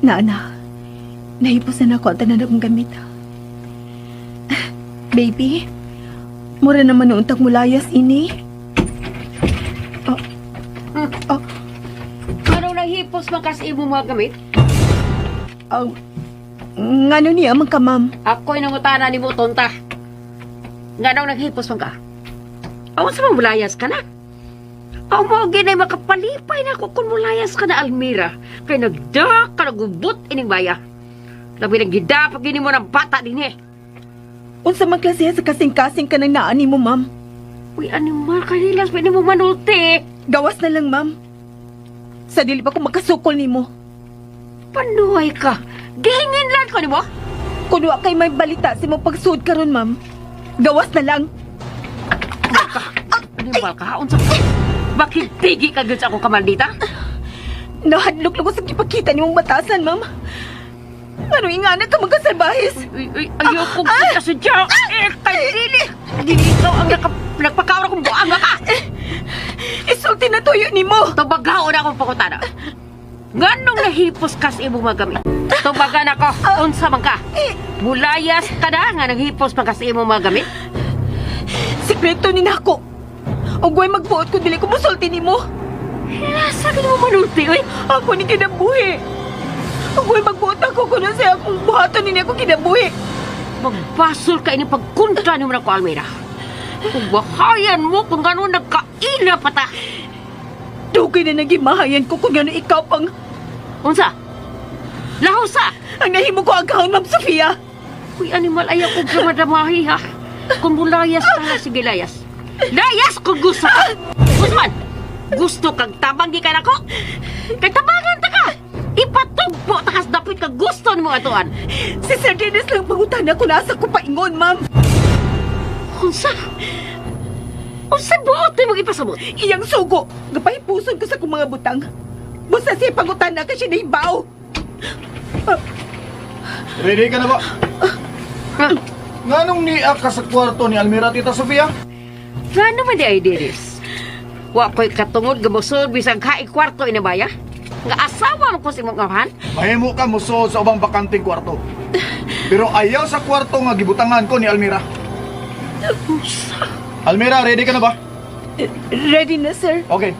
Nana, nahipusan ako ang tanan akong gamit. Baby, mura naman noon tag mulayas ini. Oh. Oh, Anong nahipos man kasi imo mga gamit? Ngano niya man ka, ma'am? Ako'y nangutana ni mo, tonta. Nganong naghipos man ka? Awan sa mulayas ka na. Aw mo ginay makapalipay na ako kung mulayas ka na, Almira. Kay nagda ka nagubot ining baya. Labi nang gida pag gini mo ng bata din eh. Unsa man klase sa kasing-kasing ka nang naa nimo, ma'am? Uy, animal, kahilas ba nimo manulti? Gawas na lang, ma'am. Sa dili pa ko makasukol nimo. Panuhay ka. Gihingin lang ko nimo. Kung wa kay may balita sa imong pagsud karon, ma'am. Gawas na lang. Animal ka, unsa Bakit pigi ka gyud sa akong kamaldita? Nahadlok lang ko sa gipakita nimong batasan, ma'am. Ano ingana ka magkasalbahis? Uy, uy, ayoko ah, sa dya. Eh, kay dili. Dili ikaw ang nagpakaura kong buang ka. Isulti na tuyo nimo. Tubagaon akong pangutana. Nganong nahipos ka sa imong mga gamit? Tubagan ako, unsa man ka? Mulayas ka na nga naghipos man ka sa imong mga gamit? Sikreto ni nako. Ug way magbuot kung dili ko musulti nimo. Nasa ka mo manulti, uy. Ako ni kinabuhi. Ug way magbuot ako kung sa akong buhaton ni ako kinabuhi. Magbasol ka ini pagkontra nimo nako, Almira. Kung bahayan mo kung gano'n nagkaila pa ta. Dugay na nagimahayan ko kung gano'n ikaw pang Unsa? Lahosa! Ang nahimo ko ang kahon, Ma'am Sofia. Uy, animal, ayaw ko dramadamahi, ha? Kung mulayas ka na, sige, layas. Layas kung gusto ka! Guzman, gusto kang tabang di ka nako? Kay tabangan ta ka! Ipatugpo ta kas dapit ka gusto nimo atuan. Si Sir Dennis lang pangutana kung nasa ko paingon, ma'am. Unsa? Unsa buot nimo ipasabot? Iyang sugo. Gapahipuson ko sa kong mga butang. Busa siya pangutana kasi nahibaw. Ready ka na ba? Nganong niya ka sa kwarto ni Almira, Tita Sofia? Ngano man di ay diris? Wa ko'y katungod gamusod bisag haig kwarto inabaya? Nga asawa mo ko sa imong amahan? Mahimo ka musuod sa ubang bakanting kwarto. Pero ayaw sa kwarto nga gibutangan ko ni Almira. Almira, ready ka na ba? Ready na, sir. Okay,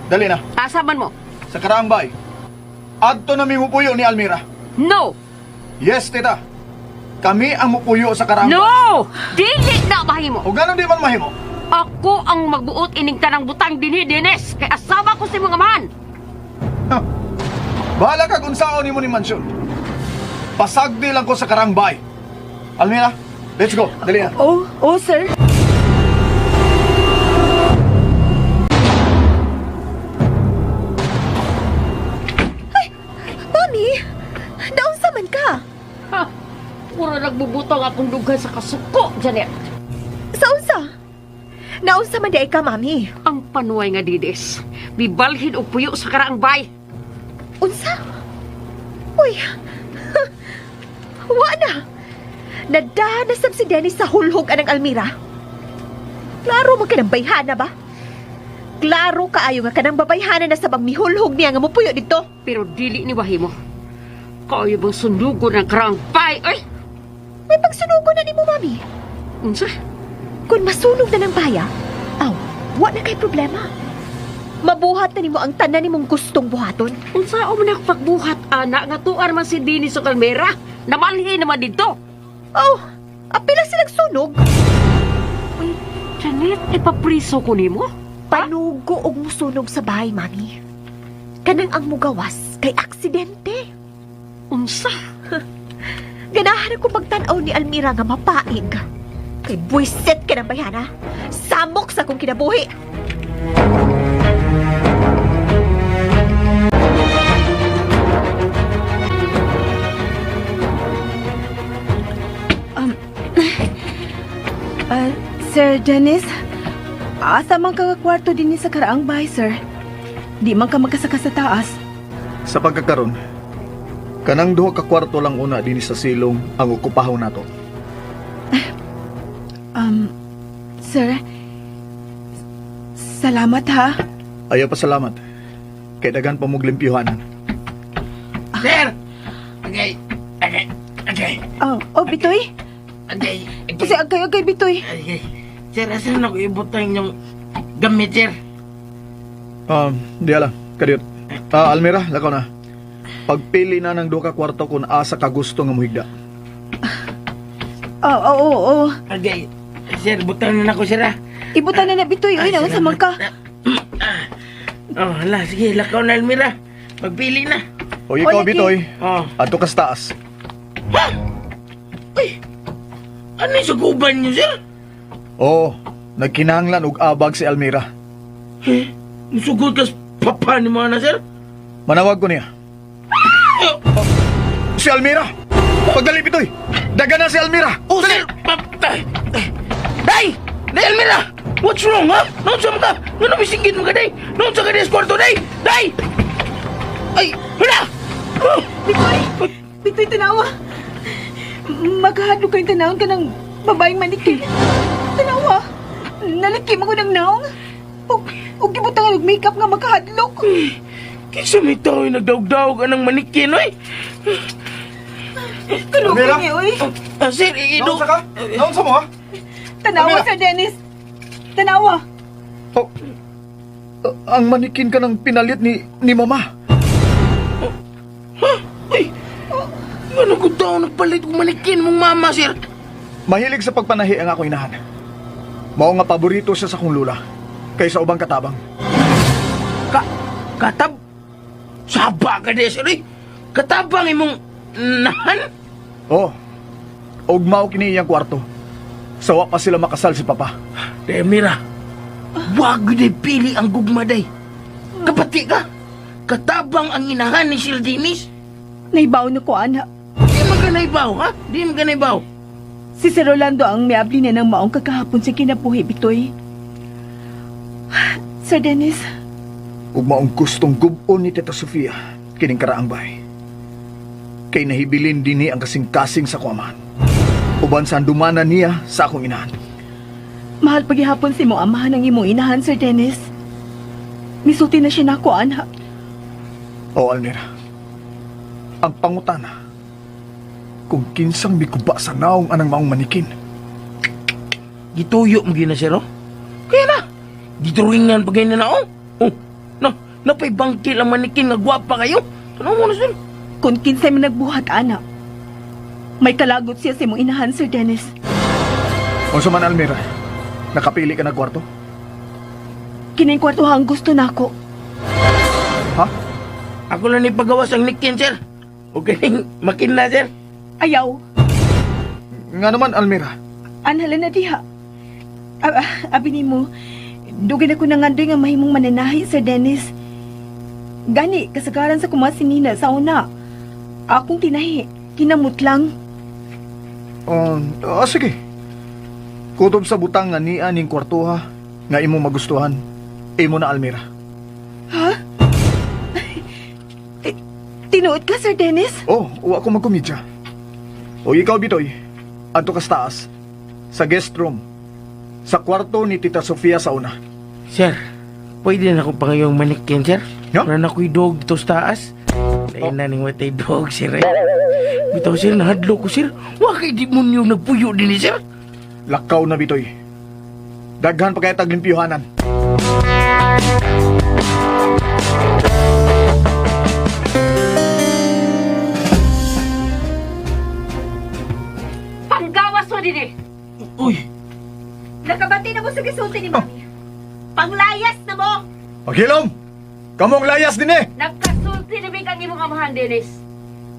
dali na. Asa man mo? Sa karaang bay. Adto na mi mupuyo ni Almira. No! Yes, tita. Kami ang mupuyo sa karaang bay. No! Dili na mahimo. O ganun di man mahimo. Ako ang magbuot ining tanang butang dinhi Dennis kay asawa ko sa imong amahan. Ha. Bahala ka kung saan nimo ni mansyon. Pasagdi lang ko sa karaang bay. Almira, let's go. Dali na. Oh, oh, sir. Mami, naunsa man ka? Ha? Puro nagbubutong akong dughan sa kasuko, Janet. Sa unsa? Naunsa man di ay ka, mami? Ang panuay nga dides. Bibalhin og puyo sa karaang bay. Unsa? Uy, wa na. Nadahan na sab si Dennis sa hulhog anang Almira. Klaro man kanang bayhana ba? Klaro kaayo nga kanang babayhana na sabang mihulhog niya nga mupuyo dito. Pero dili ni Wahimo. Kaayo bang sunugon ang karaang bay? Ay! May pagsunugo na nimo, mami. Unsa? Kung masunog na ng baya, aw, wa na kay problema. Mabuhat na nimo ang tanan nimong gustong buhaton. Unsa o man ako pagbuhat, ana, nga tuar man si Dennis og Almera? Namalhin naman dito. Oh, apila silang sunog. Uy, Janet, ipapriso ko nimo? Panugo og musunog sa bahay, mami. Kanang ang mugawas kay aksidente. Unsa? Ganahan ako magtan-aw ni Almira nga mapaig. Kay buwisit ka ng bayana. Samok sa akong kinabuhi. Sir Dennis, asa man ka nga kwarto dinhi sa karaang bahay, sir? Di man ka magkasaka sa taas. Sa pagkakaron, kanang duha ka kwarto lang una dinhi sa silong ang okupahon nato. Sir, salamat ha. Ayaw pa salamat. Kay daghan pa mong limpyuhanan. Sir! Okay. Okay. Okay. Oh, oh, Bitoy. Okay. Okay. Kasi agkay agkay Bitoy. Okay. Sir, asa na ko ibutang yung gamit, sir? Di ala, kadiyot. Ah, Almira, lakaw na. Pagpili na ng duha ka kwarto kung asa ka gusto nga muhigda. Oh, oh, oh, oh. Okay. Sir, butang na nako, sir, ah. Ibutan na na Bitoy. Uy, Ay, naunsa man ka. Oh, hala, sige, lakaw na, Almira. Pagpili na. O ikaw, Oy, Bitoy, Oh. adto ka sa taas. Ano yung suguban niyo, sir? Oh, nagkinahanglan og abag si Almira. Eh, musugod ka sa papa ni mga na, sir? Manawag ko niya. Si Almira! Pagdali, Bitoy! Daga na si Almira! Oh, sir! Patay! Day! Day, Almira! What's wrong, ha? Naunsa mo ka? Nga namisingkit mo ka, Day? Naunsa ka, Day, sa kwarto, Day? Day! Ay, hala! Oh! Bitoy! Bitoy, tanawa! Maghahadlok kayong tanawon ka ng babaeng manikin. Tanawa! Nalaki mo ko ng naong. Og gibutang og makeup nga makahadlok. Kinsa may tao yung nagdaog-daog anang manikin, oy? Tulog Almira? niya, oy. Ah, sir, ido... Naunsa ka? Naunsa mo, ha? Tanawa, Almira? Sir Dennis. Tanawa. Oh, ang manikin ka ng pinalit ni Mama. Ha? Uy! Ano ko daw nagpalit kong manikin mong mama, sir? Mahilig sa pagpanahi ang akong inahan. Mao nga paborito siya sa akong lula kaysa ubang katabang. Ka... Katab... Saba ka di, sir, eh. Katabang imong nahan? Oh, og mao kini iyang kwarto. Sawa pa sila makasal si Papa. Day, Mira. Wag yun ay pili ang gugma, day. Kapati ka. Katabang ang inahan ni Sir Dennis. Naibaw na ko, ana. Di man ka naibaw, ha? Di man ka naibaw. Si Sir Rolando ang miabli niya ng maong kagahapon sa kinabuhi, Bitoy. Sir Dennis, Ug maong gustong gubon ni Tita Sofia kining karaang bahay. Kay nahibilin dinhi ang kasing-kasing sa kuamahan. Uban sa handumanan niya sa akong inahan. Mahal paghihapon si mo amahan ang imong inahan, Sir Dennis. Misulti na siya nako, ana. O Almira, ang pangutana, kung kinsang mikuba sa naong anang maong manikin. Gituyo mo gina, sir, oh. Kaya na. Gituringan pa ganyan na, oh. Oh, na, napay bangkil ang manikin nga gwapa kayo. Ano mo na, sir? Kung kinsay man nagbuhat, ana. May kalagot siya sa imong inahan, Sir Dennis. Unsa man Almira, nakapili ka na kwarto? Kining kwarto ang gusto nako. Ha? Ako lang ni pagawas ang nikin, sir. O kining makin na, sir. Ayaw. Nga naman Almira, Anhala na diha. Abi nimo, dugay na ko nangandoy nga mahimong mananahi, Sir Dennis. Gani, kasagaran sa kuma si Nina sa una. Akong tinahi, kinamot lang. Sige. Kutob sa butang nga niya ning kwartuha nga imo magustuhan, imo na Almira. Ha? Eh, tinuod ka, Sir Dennis? Oh, uwa ko magkomedya. O ikaw, Bitoy, adto ka sa taas, sa guest room, sa kwarto ni Tita Sofia sa una. Sir, pwede na akong pangayong manikin, sir. No? Wala na ako'y dog dito sa taas. Dahil na ning watay dog, sir. Eh. Bitaw, sir, nahadlo ko, sir. Wa kay demonyo nagpuyo din, eh, sir. Lakaw na, Bitoy. Daghan pa kaya taglimpyuhanan. Panggawas mo din eh. Uy, Nakabati na mo sa gisulti ni Mami. Panglayas na mo! Paghilom! Kamong layas din eh! Nagkasulti ni Big ang imong amahan, Dennis.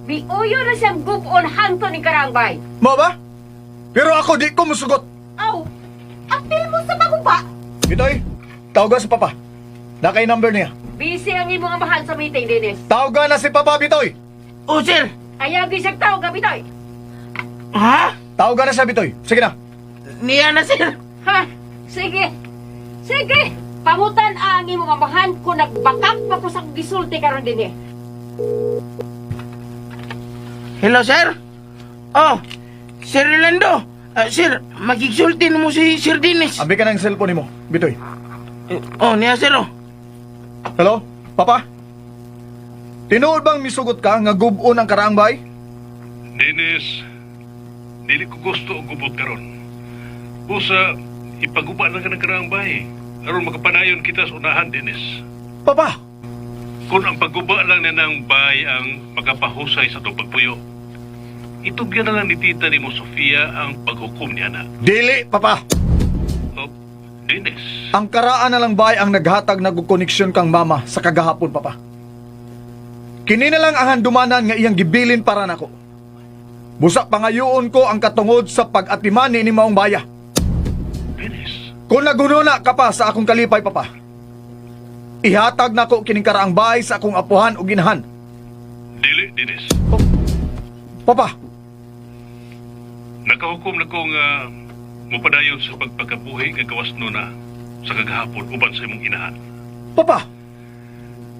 Biuyo na siyang gubon hangto ni Karangbay. Mo ba? Pero ako di ko musugot. Aw! Apil mo sa paguba! Bitoy, tawagan si Papa. Nakay number niya. Busy ang imong amahan sa meeting, Dennis. Tawagan na si Papa, Bitoy! oh, sir. Ayaw gisag tao, Gabitoy. Ha? Tawagan na siya, Bitoy. Sige na. Niya na, sir. Ha? Sige. Sige. Pangutan ang imong amahan kung nagbakak pa ko sa gisulti karon din eh. Hello, sir. Oh, Sir Rolando. Ah, sir, magigsulti mo si Sir Dennis. Abi ka ng cellphone mo, Bitoy. Eh, Oh, niya, sir, oh. Hello? Papa? Tinuod bang misugot ka nga gubon ang karaang bay? Dennis, dili ko gusto og gubot karon. Busa, ipaguba lang ka ng karaang bahay. Aron makapanayon kita sa unahan, Dennis. Papa! Kung ang pagguba lang na ng bay ang makapahusay sa itong pagpuyo, itugyan na lang ni tita ni mo Sofia ang paghukom niya na. Dili, Papa! Oh, Dennis, Ang karaan na lang bay ang naghatag na koneksyon kang mama sa kagahapon, Papa. Kini na lang ang handumanan nga iyang gibilin para nako. Busa pangayoon ko ang katungod sa pag-atiman ni maong baya. Dennis, Kung nagununa ka pa sa akong kalipay, Papa, ihatag nako kining karaang bahay sa akong apuhan o ginahan. Dili, Dennis. Papa, Nakahukom na ko nga mupadayon sa pagpakabuhi nga gawas nuna sa kagahapon uban sa imong inahan. Papa!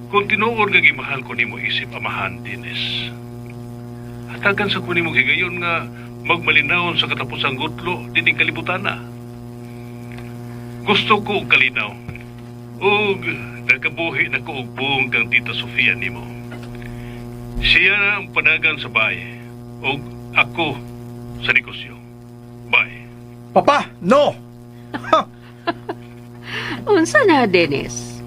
Kung tinuod nga gimahal ko nimo isip amahan, Dennis. Hatagan sa ko nimo higayon nga magmalinawon sa katapusang gutlo dining kalibutan na. Gusto ko og kalinaw. Ug nakabuhi na ko og buong kang Tita Sofia nimo. Siya na ang panagan sa bahay ug ako sa negosyo. Bye. Papa, no! Unsa na, Dennis?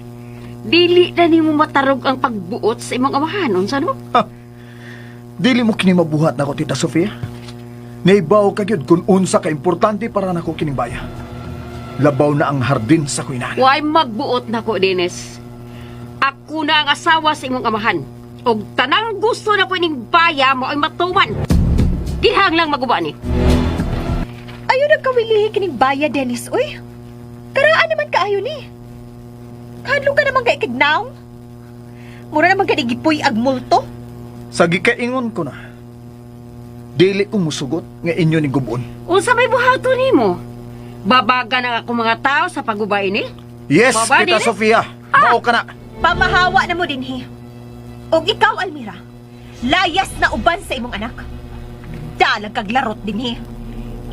Dili na nimo matarog ang pagbuot sa imong amahan, unsa no? Dili mo kini mabuhat nako, Tita Sofia. Naibaw ka gyud kung unsa ka importante para nako kining baya. Labaw na ang hardin sa kuinahan. Why magbuot nako, Dennis? Ako na ang asawa sa imong amahan. Og tanang gusto na ko ining baya mo ay matuman. Kinahanglang maguba ni. Ayaw nagkawilihi kining baya, Dennis, uy. Karaan naman kaayo ni. Kahadlok ka naman kay kignaw. Mura naman kay gipuy ag multo. Sa gikaingon ko na, dili ko musugot nga inyo ni gubon. Unsa may buhaton nimo? Babaga na ako mga tao sa pagubay ni? Yes, Baba, Tita Dennis? Sofia, mao ka na. Pamahawa na mo dinhi. Og ikaw, Almira, layas na uban sa imong anak. Dalag kag larot dinhi.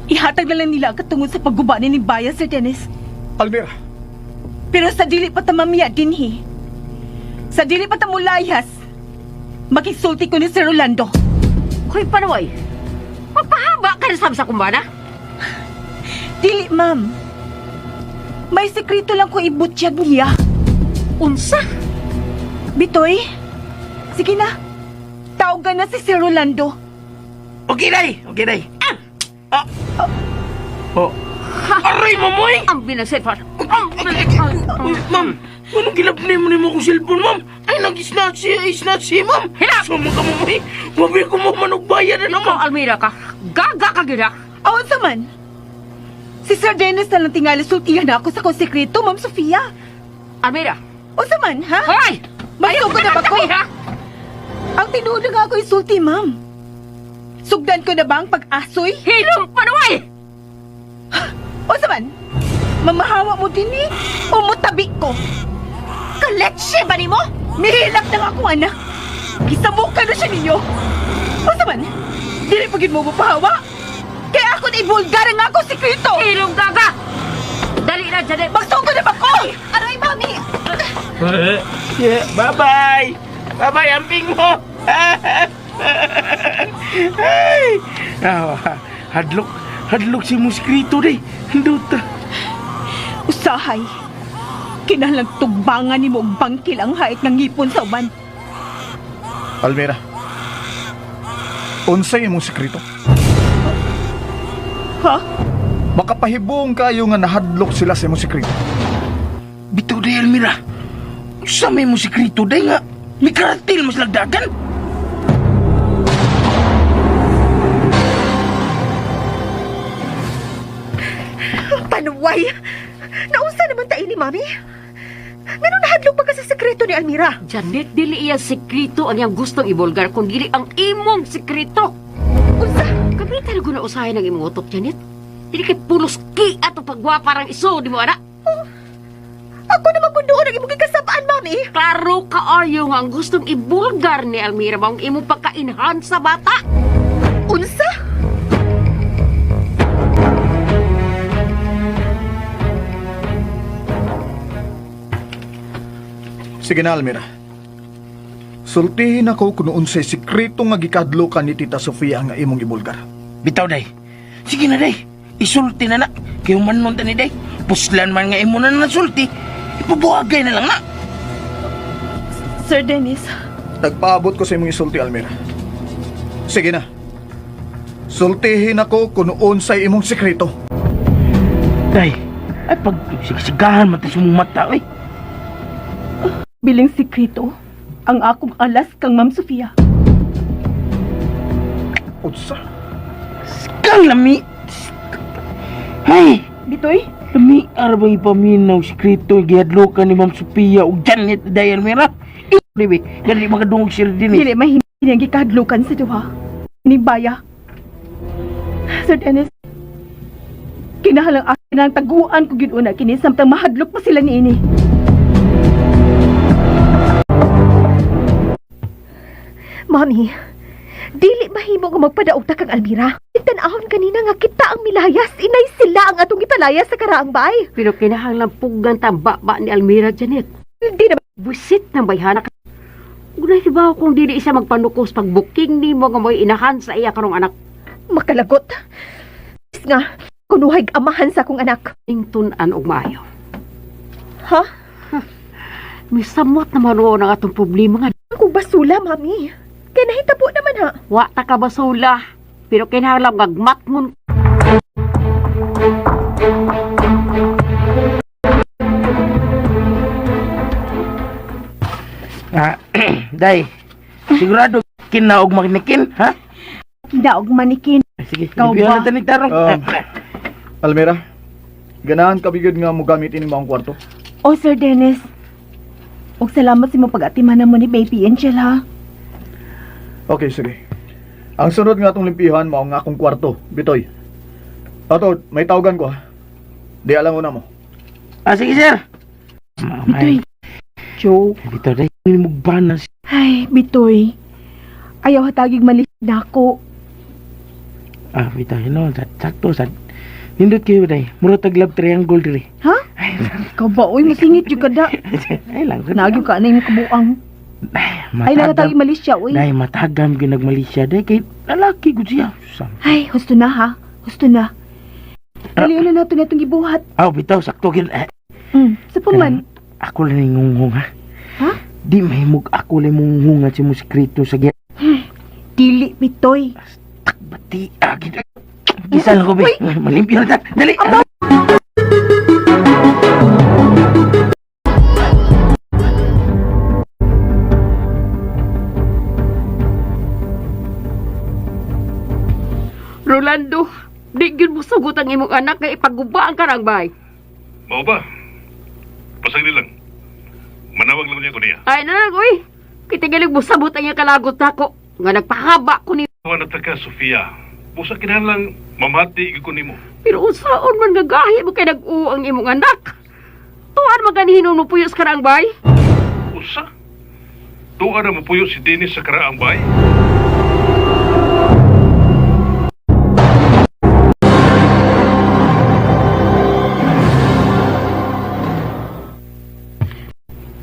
Ihatag na lang nila ang katungod sa pagguba ni Baya, Sir Dennis. Almira, Pero sa dili pa ta mamiya dinhi. Sa dili pa ta mulayas, makisulti ko ni Sir Rolando. Hoy, panuay. Magpahaba ka na sab sa kumbana? Dili, ma'am. May sekreto lang ko ibutyag niya. Unsa? Bitoy, sige na. Tawagan na si Sir Rolando. Okay, day! Okay, day! Ah! Ah! Oh. Aray, mamoy! Ang binagselfar. Ang Uy, ma'am! Anong gilabni mo nimo akong cellphone, ma'am? Ay, nag-snatch siya, snatch siya, ma'am! Hilak! Suma ka, mamoy! Mabi ko mo manugbayad na, Ikaw, ma'am! Almira ka. Gaga ka gina. Aon sa man. Si Sir Dennis na lang tingali sultihan na ako sa kong sekreto, Ma'am Sofia. Almira. Unsa man, ha? Hoy! Magsugo na ba ko? Ha? Ang tinuod na nga ako isulti, ma'am. Sugdan ko na ba ang pag-asoy? Hilom panuay! Unsa man? Mamahawa mo din eh. Umutabi ko. Kaletse ba nimo? Mihilak na nga akong anak. Gisamukan na siya ninyo. Unsa man? Dili pa gid mo mapahawa. Kaya ako na ibulgar ang akong sekreto. Hilom gaga! Dali na, Janet. Magsugo na ba ko? Aray, mami! Yeah, bye-bye! Bye-bye, amping mo! Ay! Ah, hadlok, hadlok si Muskrito, day. Duta. Usahay. Kinahanglang tugbangan nimo og bangkil ang hait ng ngipon sa uban. Almira, unsay imong sekreto? Ha? Makapahibong kayo nga nahadlok sila sa imong sekreto. Bitaw, day, Almira. Sa may Muskrito, day nga. May karatil mas lagdagan. Panuway! Naunsa naman tayo ni Mami? Ngano nahadlok pa ka sa sekreto ni Almira? Janet, dili iya sekreto ang iyang gustong ibulgar kung dili ang imong sekreto. Unsa? Kami talaga na usahay ng imong utok, Janet. Dili kay pulos ki ato pagwa parang iso, di mo ana? Ako naman kung doon ang imong gikasabaan, Mami. Klaro kaayo nga ang gustong ibulgar ni Almira maong imong pagka-enhance sa bata. Unsa? Sige na, Almira. Sultihin ako kung unsay sekreto nga gikadlokan ni Tita Sofia nga imong ibulgar. Bitaw, day. Sige na, day. Isulti na na. Kayo man nun tani, day. Puslan man nga imo na nasulti. Ipabuhagay na lang na. Sir Dennis, Nagpaabot ko sa imong isulti, Almira. Sige na. Sultihin ako kung unsay imong sekreto. Day, ay pag sigsigahan man tayo mong mata, oy. biling sekreto ang akong alas kang Ma'am Sofia. Unsa? Ang lami. Hey, Bitoy? lami arabang ipaminaw sikreto gihadlokan ni Ma'am Sophia ug Janet Dayan Mira. Bibi, gani makadungog sila din eh. Dili mahimong ang gikahadlukan sa duha. Ni Baya. Sir Dennis, kinahalang akin ang taguan ko gyud una kini samtang mahadlok pa sila niini. Mami, dili mahimo nga magpadaog ta kang Almira. Tan-ahon kanina nga kita ang milayas, inay sila ang atong gipalayas sa karaang bay. Pero kinahanglan puggan ta ang baba ni Almira, Janet. Hindi na Busit ng bayhana ka. Gunay ba kung dili siya magpanukos pag booking nimo nga mo'y inahan sa iya karong anak. makalagot. Nga, kunuhay amahan sa akong anak. Ing tun-an og maayo. Ha? Misamot naman roon ang atong problema nga. Ang basula, mami. Kaya nahitabo naman ha. Wa ta ka basula. Pero kinahanglan gagmatngon. Ah, day. Sigurado kinaog makinikin, ha? Kinaog manikin. Sige, Ikaw limpyo ba? na tanig tarong. Almira, ganahan ka bigod nga mo gamit ini maong kwarto. Oh, Sir Dennis. Og salamat sa imong pag-atiman mo ni Baby Angel ha. Okay, sige. Ang sunod nga atong limpihan mao nga akong kwarto, Bitoy. Ato, may tawagan ko ha. Di alam una mo. Ah, sige, sir. Bitoy. Joe. Bitoy, day. Mugbanas. Ay, Bitoy. Ayaw hatagig malis na ako. Ah, bitaw, no, sakto, sad. Nindot kayo, day. Mura tag love triangle diri. Ha? Ikaw ba, oy, masingit yung kada. Ay lang. Nagyo ka na yung kabuang. Ay, nakatagig malis siya, oy. Day, matagam gyud nagmalisya, day. Kay lalaki gud siya. Sam. Ay, husto na ha. Husto na. Dali na nato na itong gibuhat. Ah, bitaw, sakto gyud. Eh, Sa paman. Ako lang yung ngunghong, ha? Ha? Di mahimog ako lang munghungan si mo sikreto sa giya. Dili, Bitoy. Takbati, ah, gid. Gisal ko, be. Malimpyo na ta. Dali. Rolando, di gyud mo sugot ang imong anak nga ipaguba ang karang bay. Mao ba? Pasagli lang. Manawag lang niya ko niya. Ay na lang, uy. Kitigalig mo sabot ang iyang kalagot nako. Nga nagpahaba ko ni. Tawa na ta ka, Sofia. Busa kinahanglan mamati gyud ko nimo. Pero unsaon man nga gahi mo kay nag-uo ang imong anak. Tuan man ganihinon mo puyos karaang bay. Usa? Tuwa na mapuyo si Dennis sa karaang bay?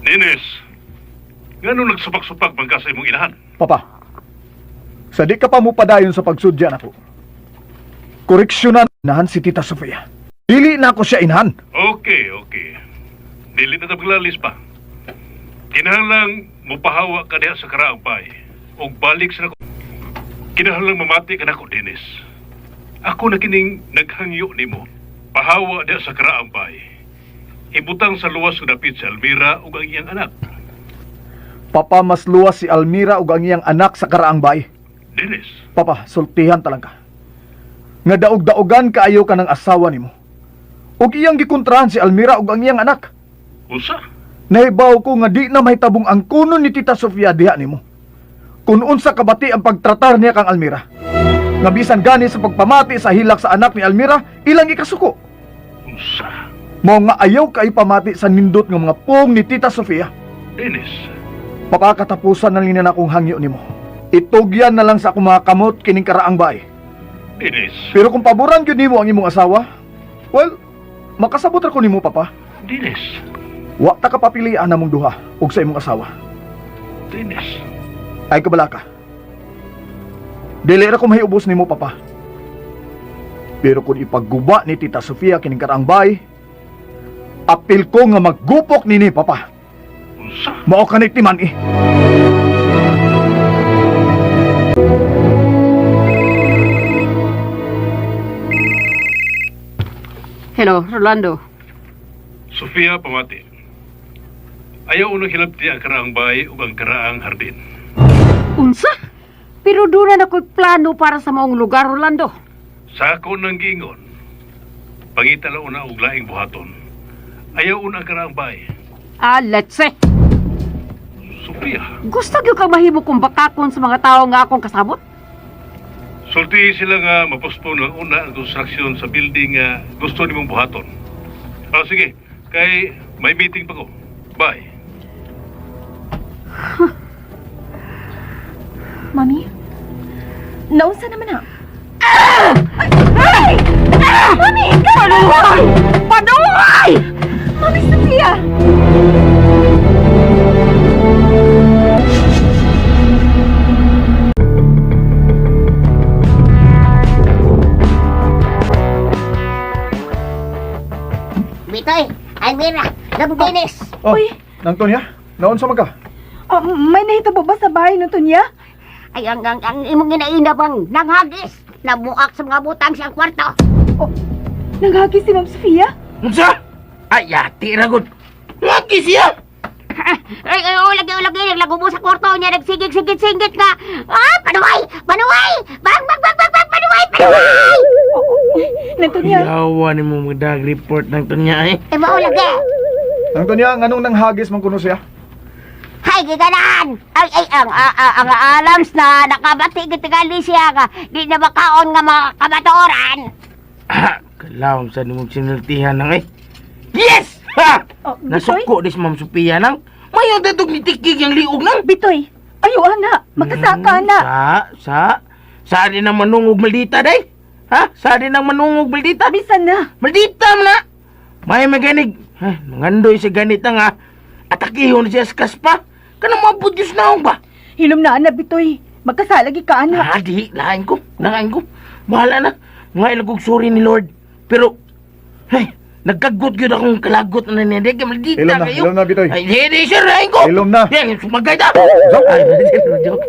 Dennis, ngano nagsupak-supak man ka sa imong inahan? Papa, sa di ka pa mo padayon sa pagsudya nako. Koreksyonan nahan si Tita Sofia. Dili na ako siya inahan. Okay, okay. Dili na ta maglalis pa. Kinahanglang mupahawa ka diha sa karaang bay ug balik sa nako. Kinahanglang mamati ka nako, Dennis. Ako na kining naghangyo nimo. Pahawa diha sa karaang bay. Ibutang sa luwas nga dapit si Almira ug ang iyang anak. Papa, mas luwas si Almira ug ang iyang anak sa karaang bay. Dennis, Papa, sultihan talang ka. Nga daog-daogan kaayo ka ng asawa nimo. Ug iyang gikontrahan si Almira ug ang iyang anak. usa? Nahibaw ko nga di na mahitabong ang kuno ni Tita Sofia diha nimo. Kung unsa kabati ang pagtratar niya kang Almira. Nga bisan gani sa pagpamati sa hilak sa anak ni Almira, ilang ikasuko. Unsa? Mao nga ayaw kay pamati sa nindot nga mga pong ni Tita Sofia. Dennis, Papakatapusan na lang na akong hangyo nimo. Itugyan na lang sa akong mga kamot kining karaang baay. Dennis, Pero kung paboran gyud nimo ang imong asawa, well, makasabot ra ko nimo, Papa. Dennis, Wa ta ka papilian namong duha ug sa imong asawa. Dennis. Ay kabala ka. Dili ra ko mahiubos nimo, Papa. Pero kung ipagguba ni Tita Sofia kining karaang bay, apil ko nga maggupok nini, Papa. Unsa? Mao ka timan eh. Hello, Rolando. Sofia, pamati. Ayaw unang hilabti ang karaang bay ug ang karaang hardin. Unsa? Pero doon na ako'y plano para sa maong lugar, Rolando. Sa ako nang giingon, pangita lang una og laing buhaton. Ayaw una ang karaang bay. Ah, let's say. Sophia, Gusto gyud kang mahimo kong bakakon sa mga tao nga akong kasabot? sulti sila nga mapospone lang una ang construction sa building nga gusto nimong buhaton. Ah, sige, kay may meeting pa ko. Bye. Mami? Naunsa naman na? Ay! Mami! Panuway! Panuway! Mami Sophia! Bitoy, Almira, Dennis. Oh, Nang Tonya, naon sa man ka? Oh, may nahitabo ba sa bahay ng Tunya? Ay, ang imong ginaina bang nanghagis. Nabuak sa mga butang siyang kwarto. Oh, Nanghagi si Ma'am Sofia? Unsa? Ay, yati ra gud. Lagi siya. Ay, ay, oh, lagi, oh, lagi, naglagubo sa kwarto niya, nagsigig-sigit-sigit nga. Ah, panuway! Panuway! Bang, bang, bang, bang, bang, panuway! Panuway! Nang Tunya? Yawa ni mo magdag report ng tunya eh. Ay, mao lagi. Nang Tonya, nganong nanghagis man kuno siya? Hay, giganaan! Ay, ay, ang alams na nakabati gitingali siya nga, di na makaon nga mga kabatoran. Ah, kalawang sa nimong sinultihan nang eh. Yes! Ha! Oh, Bitoy? Nasuko dis Ma'am Sophia nang. Mayon datog nitikig ang liog nang. Bitoy, ayo ana, makasaka na. Sa, sa, sa din ang manungog maldita day. Ha? Sa din ang manungog maldita. Bisan na. Maldita man na. May maganig. Ha, mangandoy sa ganita nga. Atakihon siya sa kaspa. Kanang mabot Diyos naong ba? Hilom na ana, Bitoy. Magkasalagi ka ana. Ah, di. Lain ko. Lain ko. Bahala na. Mga ilagog sorry ni Lord. Pero, hey, nagkagot yun akong kalagot na niya. Di, maldita Ilom na, kayo. ilom na, Bitoy. Ay, di, di, sir, lain ko. Ilom na. Yan, sumagay ta. Ay, joke.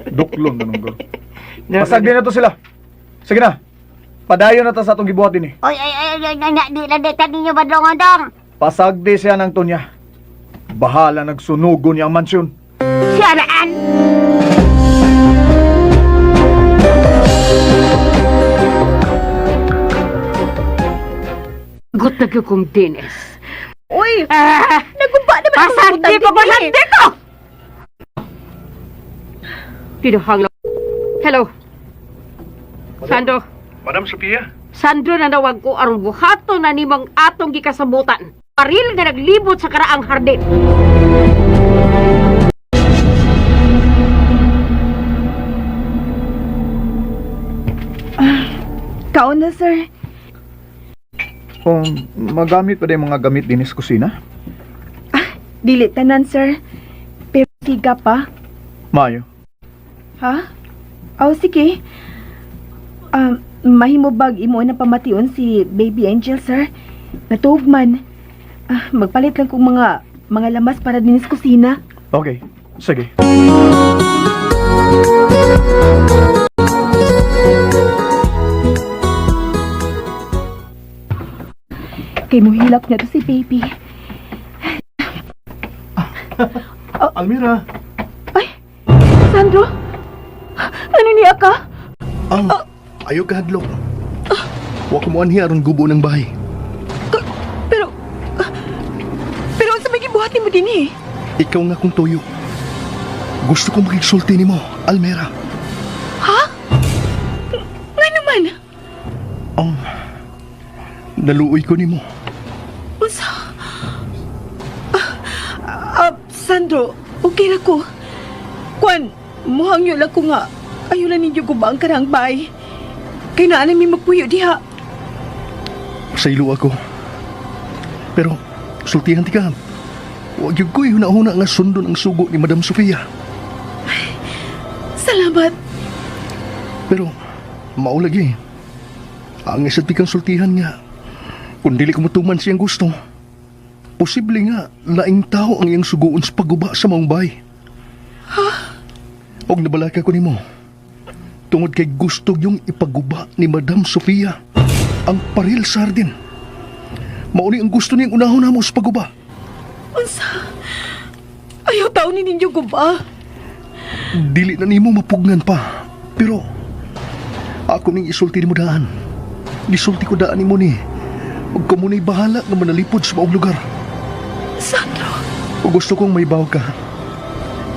Duklon na nung girl. Pasagdi na to sila. Sige na. Padayon na ta sa atong gibuhat din eh. Oy, ay, ay, ay, ay, ay, di lang dita ninyo badlongon dong. Pasagdi siya ng Tonya. Bahala nagsunugon niya ang mansyon. Siya raan. Gut na gyud kong Dennis. Uy! Ah, Naguba naman ang pasagdi butang ko, dinhi. pasagdi ko! Tinahang Hello. Sandro. Madam Sophia, Sandro na nawag ko aron buhaton na nimang atong gikasabutan. Paril nga naglibot sa karaang hardin. Kaon na, sir. Kung magamit pa din mga gamit din sa kusina, Dili tanan, sir. Pero siga pa. maayo. Ha? Oh, sige. Mahimo bag imo na pamation si Baby Angel, sir. Natuog man. Ah, magpalit lang kong mga lamas para din sa kusina. Okay, sige. Kay muhilak na to si Baby. Almira, Ay, Sandro! Ano niya ka? ang ayaw ka hadlok. Wa ko mo anhi aron gubo ng bahay. Pero... Pero unsa may gibuhat nimo dinhi? Ikaw nga kong tuyo. Gusto kong makigsulti nimo, Almira. Nga naman? Ang naluoy ko nimo. Unsa? Sandro, okay ra ko. Kwan, muhangyo lang ko nga. Ayaw lang ninyo guba ang karang bay. Kay naa na mi magpuyo diha. Sa ilo ako. Pero sultihan ti ka. Wa gyud ko'y hunahuna nga sundon ang sugo ni Madam Sofia. Salamat. Pero mao lagi. Ang isa ti kang sultihan nga kung dili ko motuman siyang gusto, posible nga laing tao ang iyang suguon sa pagguba sa maong bahay. Og nabalaka ko nimo. Tungod kay gusto yung ipaguba ni Madam Sofia ang paril sa hardin. Mauni ang gusto niyang unahon namo sa pagguba. Unsa? Ayaw taon ni ninyo guba. Dili na nimo mapugnan pa. Pero Ako ning isulti nimo daan. Gisulti ko daan nimo ni. Ug kamo na'y bahala nga manalipod sa maong lugar. Sandro. Ug gusto kong mahibaw ka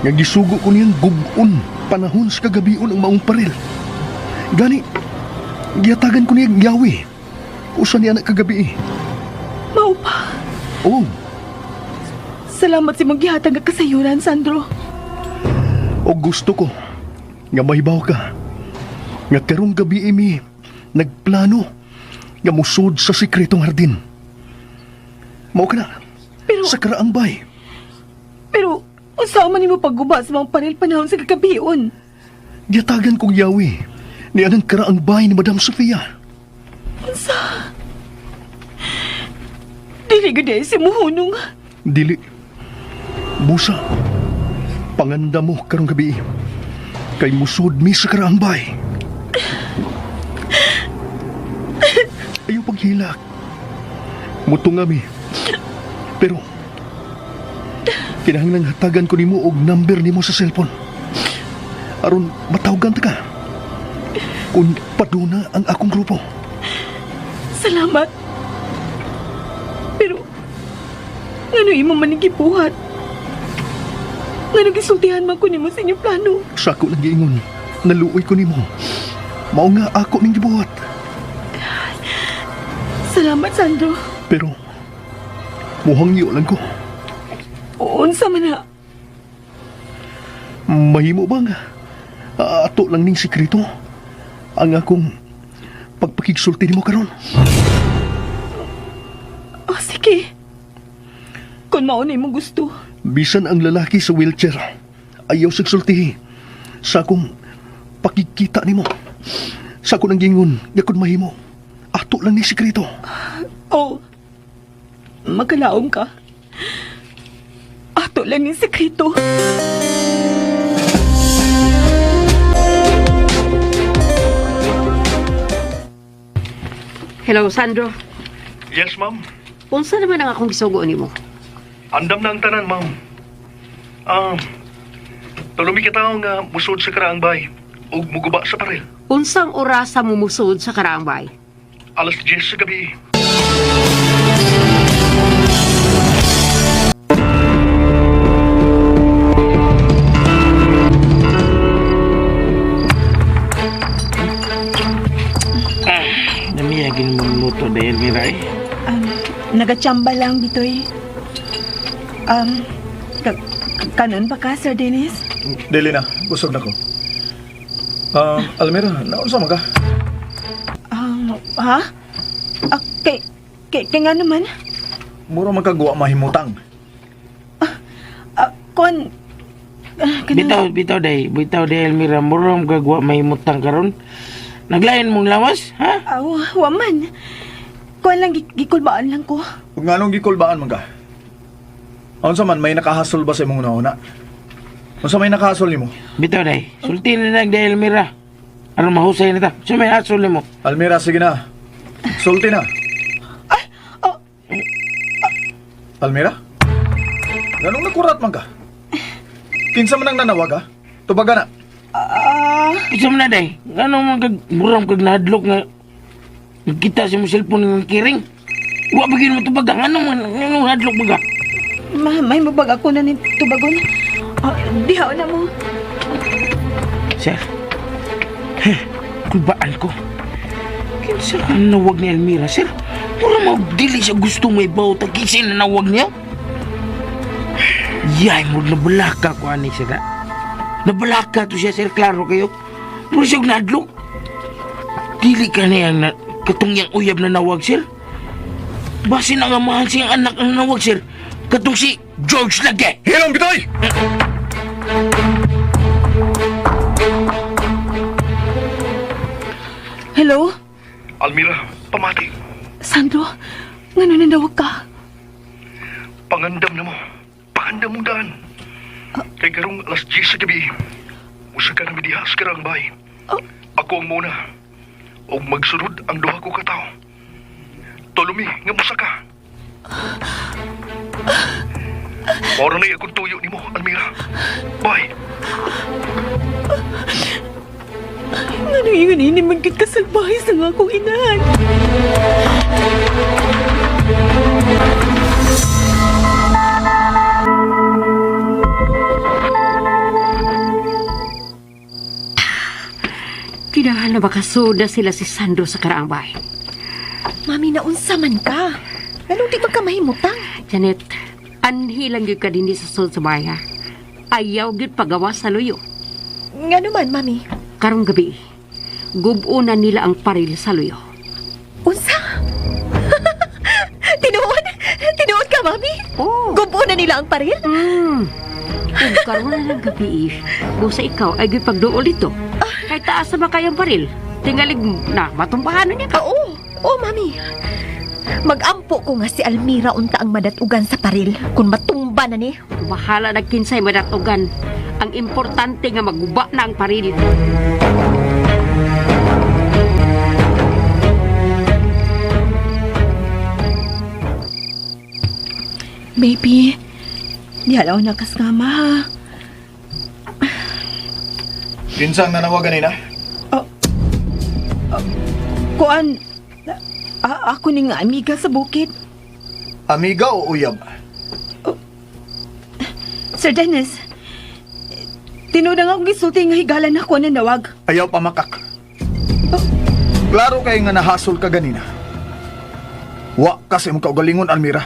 nga gisugo ko niyang gub-on panahon sa kagabion ang maong paril. Gani, gihatagan ko niyang yawi. Usa niya na kagabi. Mao pa. Oh. Salamat sa imong gihatag nga kasayuran, Sandro. O gusto ko nga mahibaw ka nga karong gabi mi nagplano nga musud sa sikretong hardin. Mao ka na. Pero sa karaang bay. Pero unsa man nimo pagguba sa mga paril panahon sa kagabion? Gihatagan kong yawi ni anang karaang bay ni Madam Sofia. Unsa? Dili gud si muhunong. Dili. Busa. Panganda mo karong gabi. Kay musud mi sa karaang bay. Ayaw paghilak. Mutunga mi. Pero kinahanglan hatagan ko nimo og number nimo sa cellphone. Aron matawagan ta ka. Kung paduna ang akong grupo. Salamat. Pero ngano imo man gibuhat? Ngano gisultihan man ko nimo sa inyong plano? Sa ako lang giingon, naluoy ko nimo. Mao nga ako ning gibuhat. Salamat, Sandro. Pero muhangyo lang ko. Unsa man na? Mahimo ba nga ato lang ning sikreto ang akong pagpakigsulti nimo karon? Oh, sige. Kung mao na imong gusto. Bisan ang lalaki sa wheelchair, ayaw sagsultihi sa akong pakikita nimo. Sa akong nanggingon, nga kun mahimo, ato lang ni sikreto. Oh, magkalaom ka. Ato lang ni sikreto. Hello, Sandro. Yes, ma'am. Unsa naman ang akong gisugo nimo? Andam na ang tanan, ma'am. Tulumi kita nga musod sa karaang bay ug muguba sa paril. Unsang orasa mo musud sa karaang bay? 10:00 sa gabi. Dami yagin mong luto dahil, Miray. Nagachamba lang, Bitoy. Kanon pa ka, Sir Dennis? Dili na, busog na ko. Almira, naunsa man ka? Ha? Ah, kay nga naman? Mura man kag wa mahimutang. Ah, kon... Ah, Bitaw, bitaw day, bitaw day, Elmira. Mura man kag wa mahimutang karon. Naglain mong lawas, ha? Aw, wa man. Kuan lang, gikulbaan lang ko. Ug nganong gikulbaan man ka? Unsa man may nakahasol ba sa imong una-una? Unsa may nakahasol nimo? Bitaw day, sulti na lang day, Elmira. Aron mahusay na ta. Unsa may hasol nimo? Almira, sige na. Sulti na. Ay, oh. Almira? Ganong nakurat man ka? Kinsa man ang nanawag, ha? Tubaga na. Kinsa man na day? Nganong man kag murang kag nahadlok nga nagkita sa imong cellphone nga kiring? Wa ba gyud mo tubaga? Nganong man nganong nahadlok ba ka? Ma, may mabag ako na ni tubagon. Ah, dihaw na mo. Sir, heh, kulbaan ko. Kinsa ka nawag ni Almira, sir? Mura mo dili siya gusto may baw ta kinsa na nawag niya. Yay, mo nabalaka ko ani siya na. Nabalaka to siya, sir, klaro kayo. Mura siya og nahadlok. Dili ka na yang na, katong yang uyab na nawag, sir. Basin ang amahan siyang anak ang nawag, sir. Katong si George Lage. Hilong, Bitoy! Hello? Almira, pamati. Sandro, ngano nanawag ka? Pangandam na mo. Pangandam mong daan. Kay karong 10:00 sa gabi, usa ka na midiha sa karaang bay. Oh. Ako ang muna. Og magsunod ang duha ko ka tawo. Tulumi nga musa ka. Moro na akong tuyo nimo, Almira. Bye. Ngano yun ini man gid kasalbahe sa nga akong inahan. Kinahan na makasuda sila si Sandro sa karaang bahay. Mami, naunsa man ka. Nganong di man ka mahimutang? Janet, anhi lang gyud ka dinhi sa sulod sa bahay, ha? Ayaw gyud pagawa sa luyo. Ngano man, Mami? Karong gabi, gubunan nila ang paril sa luyo. Unsa? Tinuod? Tinuod ka, Mami? Oh. Gubo na nila ang paril? Ug karon na lang gabi, busa ikaw ay gyud pagduol dito. Kay taas na ba kayong paril? Tingalig na matumbahan na niya ka. Oo. Oo, Mami. Magampo ko nga si Almira unta ang madatugan sa paril kung matumba na ni. Bahala na kinsay madatugan. Ang importante nga maguba na ang paril. Baby, di alaw na kasama ha. Kinsang nanawagan nina? Kuan, ako ni nga amiga sa bukid. Amiga o uyab? Sir Dennis, tinuod ang akong gisulti nga higala na ako nanawag. Ayaw pamakak. Klaro kay nga nahasol ka ganina. Wa kasi mong kaugalingon, Almira.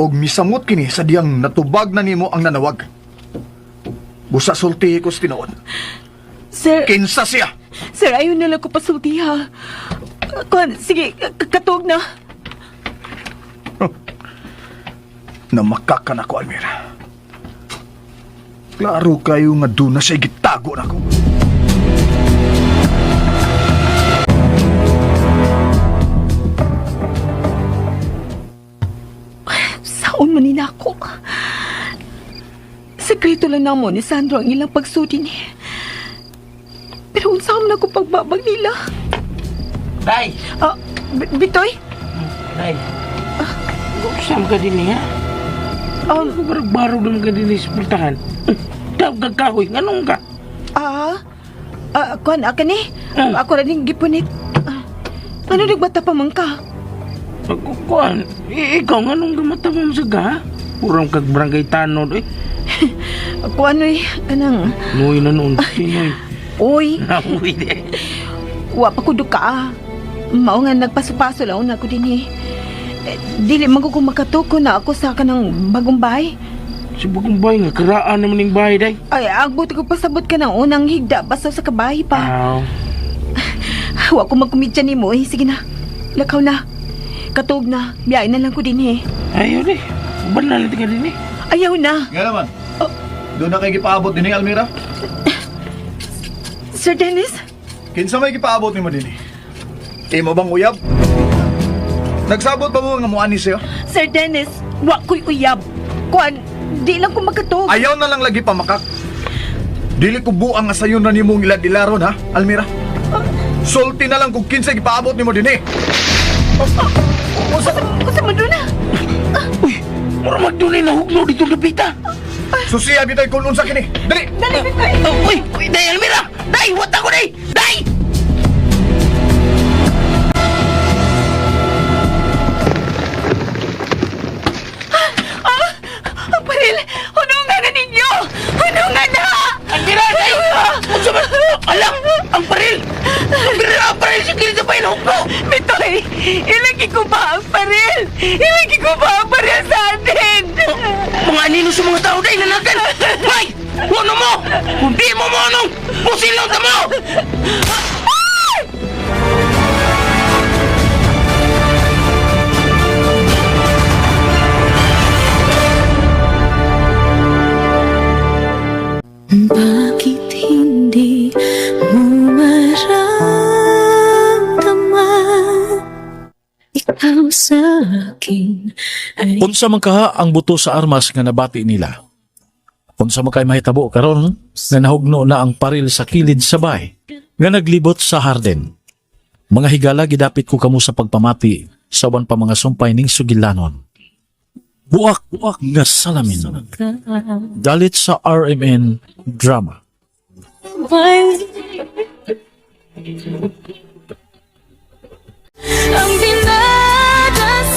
Og misamot kini sa diyang natubag na nimo ang nanawag. Busa sulti ko sa tinuod. Sir, Kinsa siya? Sir, ayaw na lang ko pasulti ha. Kuan, sige, katog na. Namakaka na ko, Almira. Klaro kayo nga doon na siya gitago na ko. Saon man nila ako. Sekreto lang namo ni Sandro ang ilang pagsudi ni. Pero unsa man ako pagbabag nila? Day! Ah, Bitoy? Day! Saan ka din niya? Barog-barog naman ka din sa pultahan. Tawag ka kahoy, nganong ka? Ah, kuan, aka ni. Ako ra ning gipunit. Ah, ano nagbata pa man ka? Kuan, ikaw nganong gamata mo sa ga? Purang kag barangay tanod eh. Kuan oy, kanang Noy na noon, sinoy. Uy, Uy, di. wa pa ko duka. Ah. Mao nga nagpaso-paso lang na ako dinhi. Eh, dili man ko kung makatuko na ako sa kanang bagong bahay. Sa bagong bahay nga, karaan naman yung bahay, day. Ay, ang buti ko pasabot ka ng unang higda basta sa kabahay pa. Aw. Wa ko magkumidya nimo eh. Sige na. Lakaw na. Katog na. Biyahe na lang ko dinhi. Ayaw di. Banal ka din eh. Ayaw na. Nga naman. Doon na kay gipaabot din ni Almira? Sir Dennis? Kinsa may gipaabot nimo dinhi? Imo bang uyab? Nagsabot pa mo nga muani siya? Sir Dennis, wa ko'y uyab. Kuan, di lang ko makatog. Ayaw na lang lagi pamakak. Dili ko buang nga sayon na nimong ilad-ilaron ha, Almira. Sulti na lang kung kinsa gipaabot nimo dinhi. Usa, usa man doon na. Uy, mura magdunay na hugno dito napita. Susiya bitay kung unsa kini. Dali. Dali, Bitoy. Oh, uy, uy, day Almira! Day, what ako day! Day! Ah, ang paril! Hunungan na ninyo! Hunungan na! Almira, day! Unsa man? Ala, ang paril! Ang paril, ang paril sa kilid pa hugno! Bitoy, ilagi ko ba ang paril? Ilagi ko ba ang paril sa atin? Mga anino sa mga tao day nanagan! Hoy! Ano mo? Kung di mo mo anong pusilong ta mo! Bakit hindi mo maramdaman ikaw sa akin ay Unsa man kaha ang buto sa armas nga nabati nila? Unsa man kay mahitabo karon nga nahugno na ang paril sa kilid sa bay nga naglibot sa harden. Mga higala gidapit ko kamo sa pagpamati sa uban pa mga sumpay ning sugilanon. Buak buak nga salamin. Dalit sa RMN Drama. Why Ang dinadasal.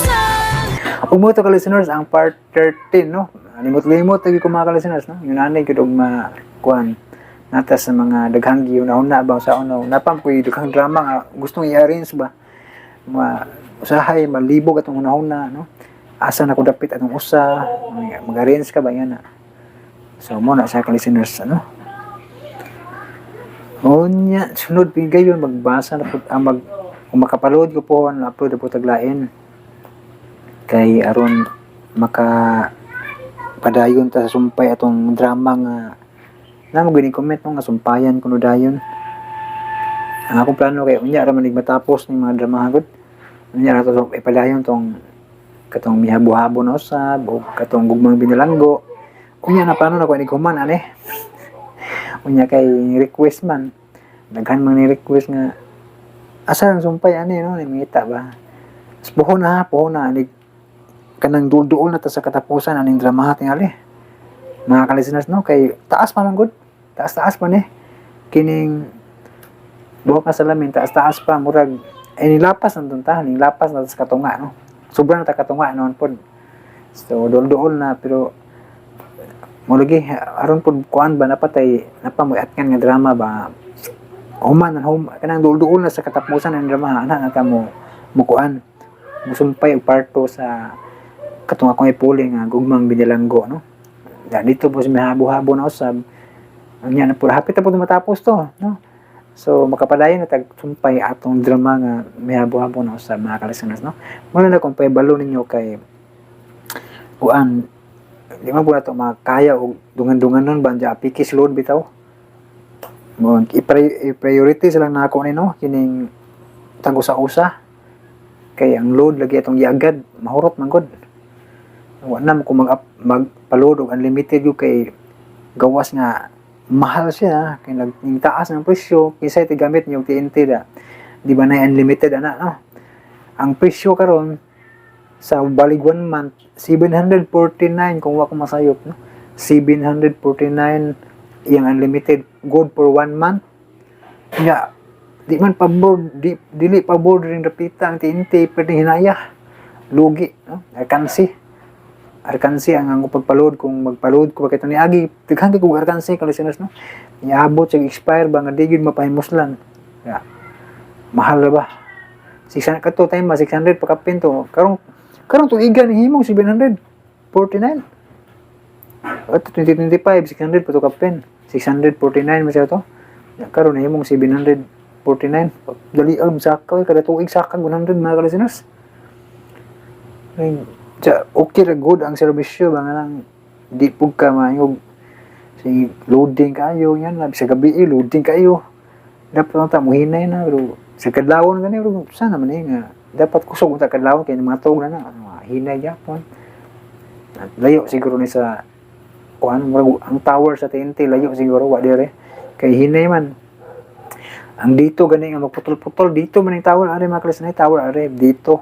Ug mo to ka listeners ang part 13, no. Limot-limot lagi ko, mga ka-listeners, no. Yun anay gud og ma kuan nata sa mga daghang giuna-una ba sa ano napam ko daghang drama nga gustong i-arrange ba, ma usahay malibog atong hunahuna, no, asa na ko dapit atong usa mag-arrange ka ba yan na. So mo na sa ka listeners, ano. Unya, sunod pigayon magbasa na pud ang mag kung makapaload ko po, upload na po taglain kay aron maka padayon ta sa sumpay atong drama nga na mo gini comment mo nga sumpayan kuno dayon. Ang akong plano kay unya ra man ig matapos ning mga drama gud, unya ra to ipadayon tong katong Mihabo-habo na usab o katong Gugmang Binilanggo. Unya na plano na ko inig human ani. Unya kay request man, daghan man ni request nga asa ang sumpay ani, no, ni mangita ba. Puhon na, puhon na anig kanang duol-duol na ta sa katapusan aning drama tingali, mga ka-listeners, no, kay taas pa man gud, taas-taas pa ni kining buhok nga salamin, taas-taas pa, murag ay nilapas na ta, nilapas na ta sa katunga, no, sobra na ta katunga noon pod. So duol-duol na, pero mo lagi aron pod kuan ba, napatay napa mo atngan nga drama ba, human hum kanang duol-duol na sa katapusan ng drama ana na ta mo mukuan musumpay og part 2 sa katong akong ipuli nga Gugmang Binilanggo, no. Da dito po si Mihabo-habo na usab, unya na po hapit na po matapos to, no. So makapadayon na tag sumpay atong drama nga Mihabo-habo na usab, mga ka-listeners, no. Muna na kung paibalo ninyo kay kuan, di man po na to makaya og dungan-dungan nun ba, apikis load bitaw mo, i-priority sila na ako ni, no, kining tag-usa-usa kay ang load lagi atong giagad mahurot man gud. Wa na mo kung mag magpa-load og unlimited gyud kay gawas nga mahal siya kay nag ning taas ng presyo. Kinsay tigamit niyo TNT da, di ba na unlimited ana, no? Ang presyo karon sa balig one month 749 kung wa ko masayop, no, 749 iyang unlimited, good for one month nga. Di man pabor, di dili pabor rin rapita ang TNT, pwede hinaya lugi, no. Arkansi, arkansi ang ang pagpaload kung magpaload ko bakit ni agi daghan kay kog arkansi ka listeners, no. Niabot sa expire ba nga di gyud mapahimuslan ya, mahal ra ba. 600 kato time ba, 600 pa kapin to. Karong karong tuigan himong 749 at 2025, 600 pa to kapin, 649 man siya to. Ya, karon himong 749. Dali ang saka kada tuig saka 100, mga ka-listeners. Ay, okay ra good ang serbisyo ba nga lang di pug ka maayog si loading kayo yan na sa gabi eh, loading kayo, dapat lang ta muhinay na. Pero sa kadlawon gani, pero sana man eh nga dapat kusog ta kadlawon kay mga tog na na mga hinay gyapon. At layo siguro ni sa kuan, murag ang tower sa TNT layo siguro, wa dire kay hinay man ang dito gani nga magputol-putol. Dito man ang tower are, mga kalis na tower are dito,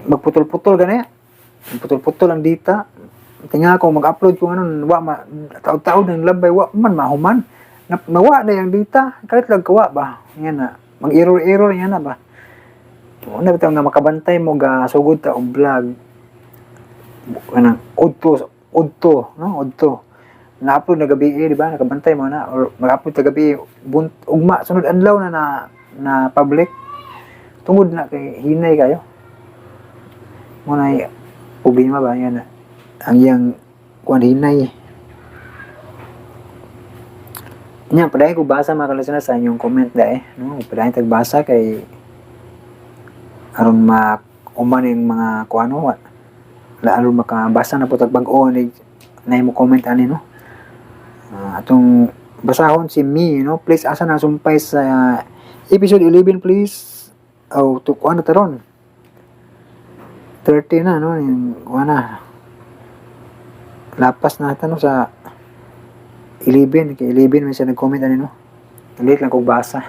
magputol-putol gani, magputol-putol ang dita. Tinga ko mag-upload kung ano, wa ma taod-taod ng labay, wa man mahuman na, mawa na yung data kahit lang kawa ba yan na mag-error error yan na ba. Una bitaw nga makabantay mo ga sugod ta og vlog kanang udto udto, no, udto na-upload na gabi eh, di ba, nakabantay mo na or mag-upload ta gabi bunt, ugma sunod adlaw na na na public tungod na kay hinay kayo. Mo na problema ba yan na ang iyang kuan hinay nya. Padayon ko basa, mga ka sa inyong comment da eh, no. Padayon tagbasa kay aron ma uman yung mga kuano wa la aron makabasa na po tag bag-o ni na mo comment ani, no. Atong basahon si me, no. Please, asa na sumpay sa episode 11, please? Oh, to kuan na taron 30 na, no, yung kuan na lapas na no sa 11 kay 11 man siya nag-comment ani, no. Late lang kog basa.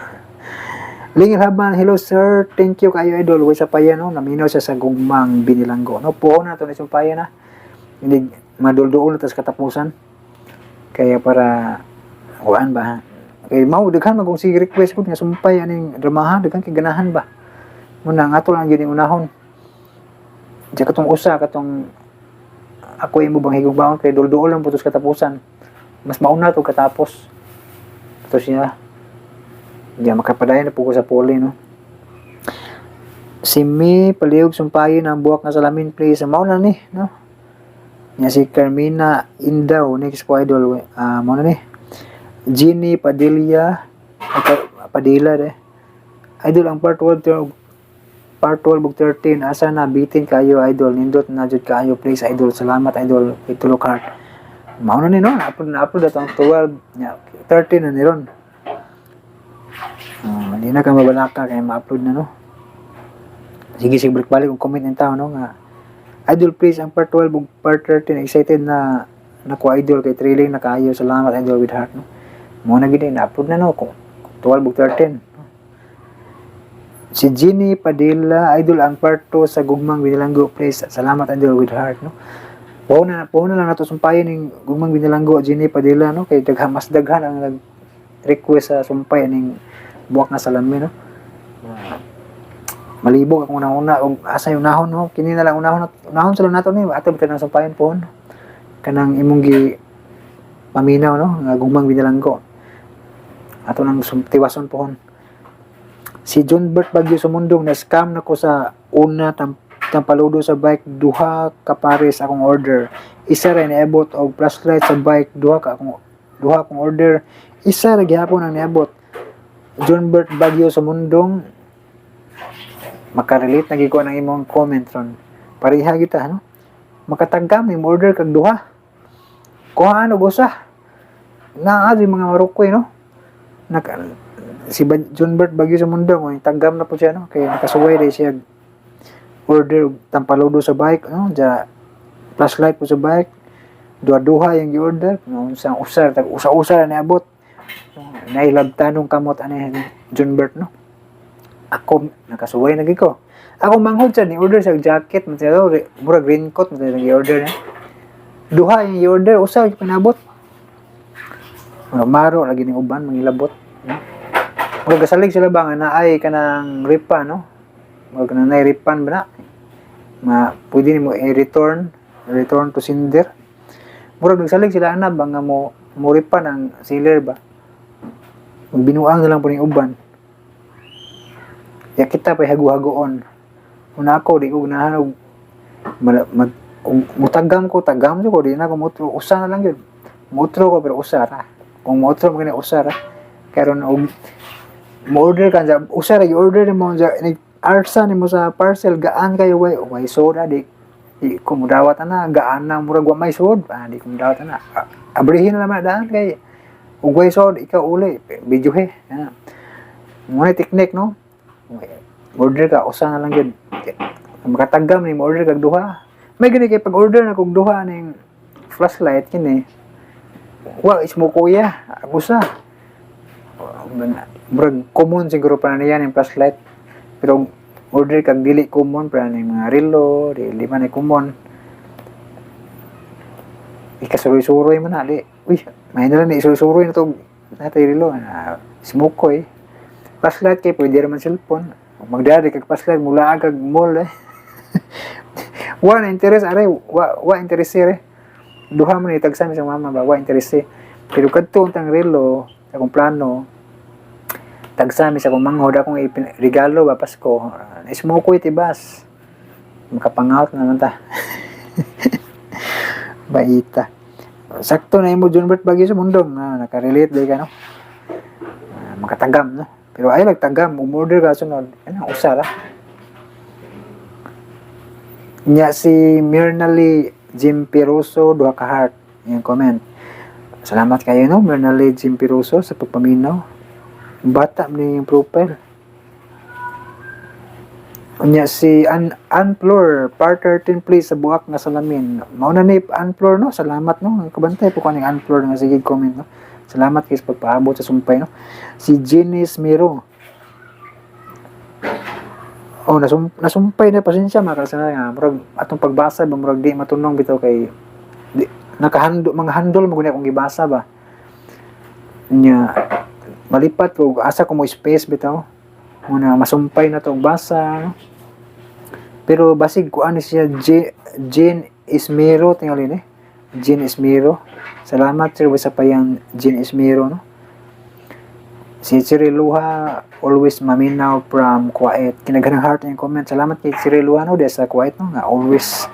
Lingil Haban, hello sir, thank you kayo idol. Way sa paya, no, naminaw siya sa Gugmang Binilanggo, no. Puho na to ni sumpaya na. Hindi madulduol na tas katapusan. Kaya para kuan ba, Kay mao daghan man kung sige request ko nga sumpay aning dramahan, daghan kay ganahan ba. Muna nga ato lang gyud ning unahon. Diya katong usa katong Ako Imo Bang Higugmaon kay dulduol lang putos katapusan. Mas mauna to katapos. Ito siya. Diya makapadayon na po ko sa puli, no. Si Mi palihog sumpayin ang Buwak nga Salamin, please. Mao na ni, no. Nya si Carmina Indaw, next ko, idol. Ah, mao na ni. Ginny Padilla, ay, Padilla de. Idol, ang part 12 part 12 ug 13 asa na? Bitin kayo, idol, nindot na jud kaayo, please, idol. Salamat, idol. Itulok heart. Mao na ni, no, na-upload na upload atong 12 nya 13 na ni ron. Di na ka mabalaka kay ma-upload na, no. Sige sige, balik-balik kung comment ng tao, no, nga idol, please ang part 12 ug part 13, excited na nako, idol, kay thrilling na kaayo. Salamat, idol, with heart, no. Mo na gid na-upload na, no, kung 12 ug 13. Si Ginny Padilla, idol, ang part 2 sa Gugmang Binilanggo, please. Salamat, idol, with heart, no. Wow na lang nato sumpayan ning Gugmang Binilanggo, Ginny Padilla, no, kay daghan, mas daghan ang nag request sa sumpay ning Buwak nga Salamin, no. Malibog akong una-una og asa yung unahon, no. Kini na lang unahon, unahon sila nato ni ato ba nang sumpayan pohon kanang imong gi paminaw, no, nga Gugmang Binilanggo. Ato nang tiwason pohon. Si John Bert Bagyo Sumundong, na scam na ko sa una tampaludo sa bike, duha ka pares akong order, isa ra niabot, og flashlight sa bike, duha akong order, isa ra gihapon ang niabot. John Bert Bagyo Sumundong, makarelate na gyud ko ng imong comment ron. Pareha kita, no, makatagam ni order kag duha, kuhaan og usa naa yung mga marukoy, no. Si John Bert Bagyo sa mundo kung tagam na po siya, no, kay nakasuway dai siya order og tampaludo sa bike, no, ja flashlight po sa bike, duha-duha yung gi-order, no, sa usar tag usa-usa na niabot. Nailabtanong kamot ani John Bert, no. Ako nakasuway na gyud ko. Ako manghod sa ni order sa jacket man siya, murag raincoat man siya gi-order niya. Duha yung i-order, usa yung pinabot. Murag maro lagi ning uban mangilabot, no? Murag gasalig sila ba nga naay kanang ripa, no? Murag kanang naay refund ba na? Ma pwede nimo i-return, return to sender. Murag nagsalig sila ana ba nga mo mo refund ang seller ba. Magbinuang na lang po ning uban. Ya kita pa hago-hagoon. Una ako di ko ganahan og mag og mutagam ko, tagam ko, di na ko mutro, usa na lang yun. Mutro ko pero usa ra. Kung mutro mo gani, usa ra. Karon og mo order ka sa usa ra i-order nimo sa arsa nimo sa parcel, gaan kayo, way soda, di ko mudawat ana, gaan na murag wa may sud, ah, di ko mudawat ana. Ah, abrihin na naman daan kay ug way sud ikaw uli video he. Ana mo na technique, no. Order ka, usa na lang gyud. Makatagam ni mo order kag duha, may gani kay pag order na kog duha ning flashlight kini, wa is mo kuya ang usa. Murag common siguro pa na niya ning flashlight, pero order kag dili common pa ning mga relo, di man ni common, ikasuroy-suroy man na di. Uy, may na lang ni isuroy-suroy na to natay relo na smoke ko eh. Flashlight kay pwede raman cellphone. Magdari kag flashlight, mula kag mall eh. Wa na interest are, wa interest eh. Duha man ni tagsa mi sa mama ba, wa interest eh. Pero kadto tang relo, akong plano tagsa mi sa akong manghod, akong regalo ba Pasko. Smoke ko tibas. Makapangaut naman ta. Baita. Sakto na imo, Junbert Bagyo sa mundong, ah, nakarelate day ka, no. Ah, makatagam, no. Pero ay nagtagam, umorder ka sunod. Ano, usa ra. Nya si Mirnali Jim Piroso, duha ka heart. Yung comment. Salamat kayo, no, Mirnali Jim Piroso, sa pagpaminaw. Bata man yung profile. Unya si Anflor, part 13 please sa Buak nga Salamin. Mao na ni Anflor, no. Salamat, no. Kabantay po ko ning Anflor nga sige comment, no. Salamat kay sa pagpaabot sa sumpay, no. Si Janice Miro. Oh, nasumpay na, pasensya mga kalsada nga murag atong pagbasa ba, murag di matunong bitaw kay di, nakahando mga handol mo guni akong gibasa ba. Nya Malipat ko asa ko mo space bitaw. Muna masumpay na to og basa, no? Pero basig kuan ni siya Jane Ismero tingali ni. Jane Ismero. Salamat, sir, sa payang Jane Ismero, no. Si Cyril Luha, always maminaw from Kuwait. Kinaghanang heart yung comment. Salamat kay Cyril Luha, no, sa Kuwait, no, nga always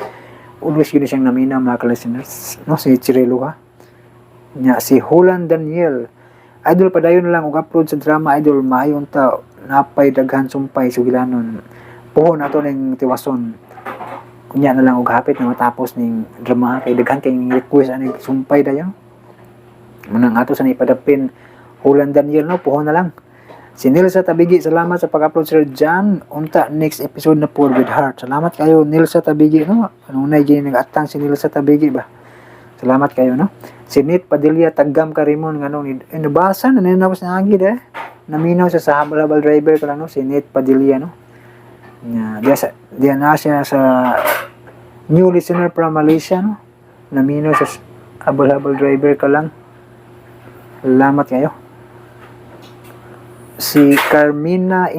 always yun siyang naminaw, mga ka-listeners, no, si Cyril Luha. Nya si Holland Daniel. Idol, padayon lang og upload sa drama, idol, maayon ta napay daghan sumpay sugilanon. Puhon ato ning tiwason. Kunya na lang og hapit na matapos ning drama kay daghan kay request ani sumpay dayon. Munang ato sa ipadapin, Holland Daniel, no, puhon na lang. Si Nilsa Tabigi, salamat sa pag-upload, Sir John. Unta next episode na po with heart. Salamat kayo, Nilsa Tabigi, no. Anong na nag-atang si Nilsa Tabigi ba? Salamat kayo, no. Si Nit Padilla, tagam karimon ngano ni eh, nabasa na ninawas na agi eh. Naminaw siya sa habal-habal driver ko lang, no, si Nit Padilla, no. Nya diya sa diya na siya sa new listener from Malaysia, no. Naminaw sa habal-habal driver ka lang. Salamat kayo. Si Carmina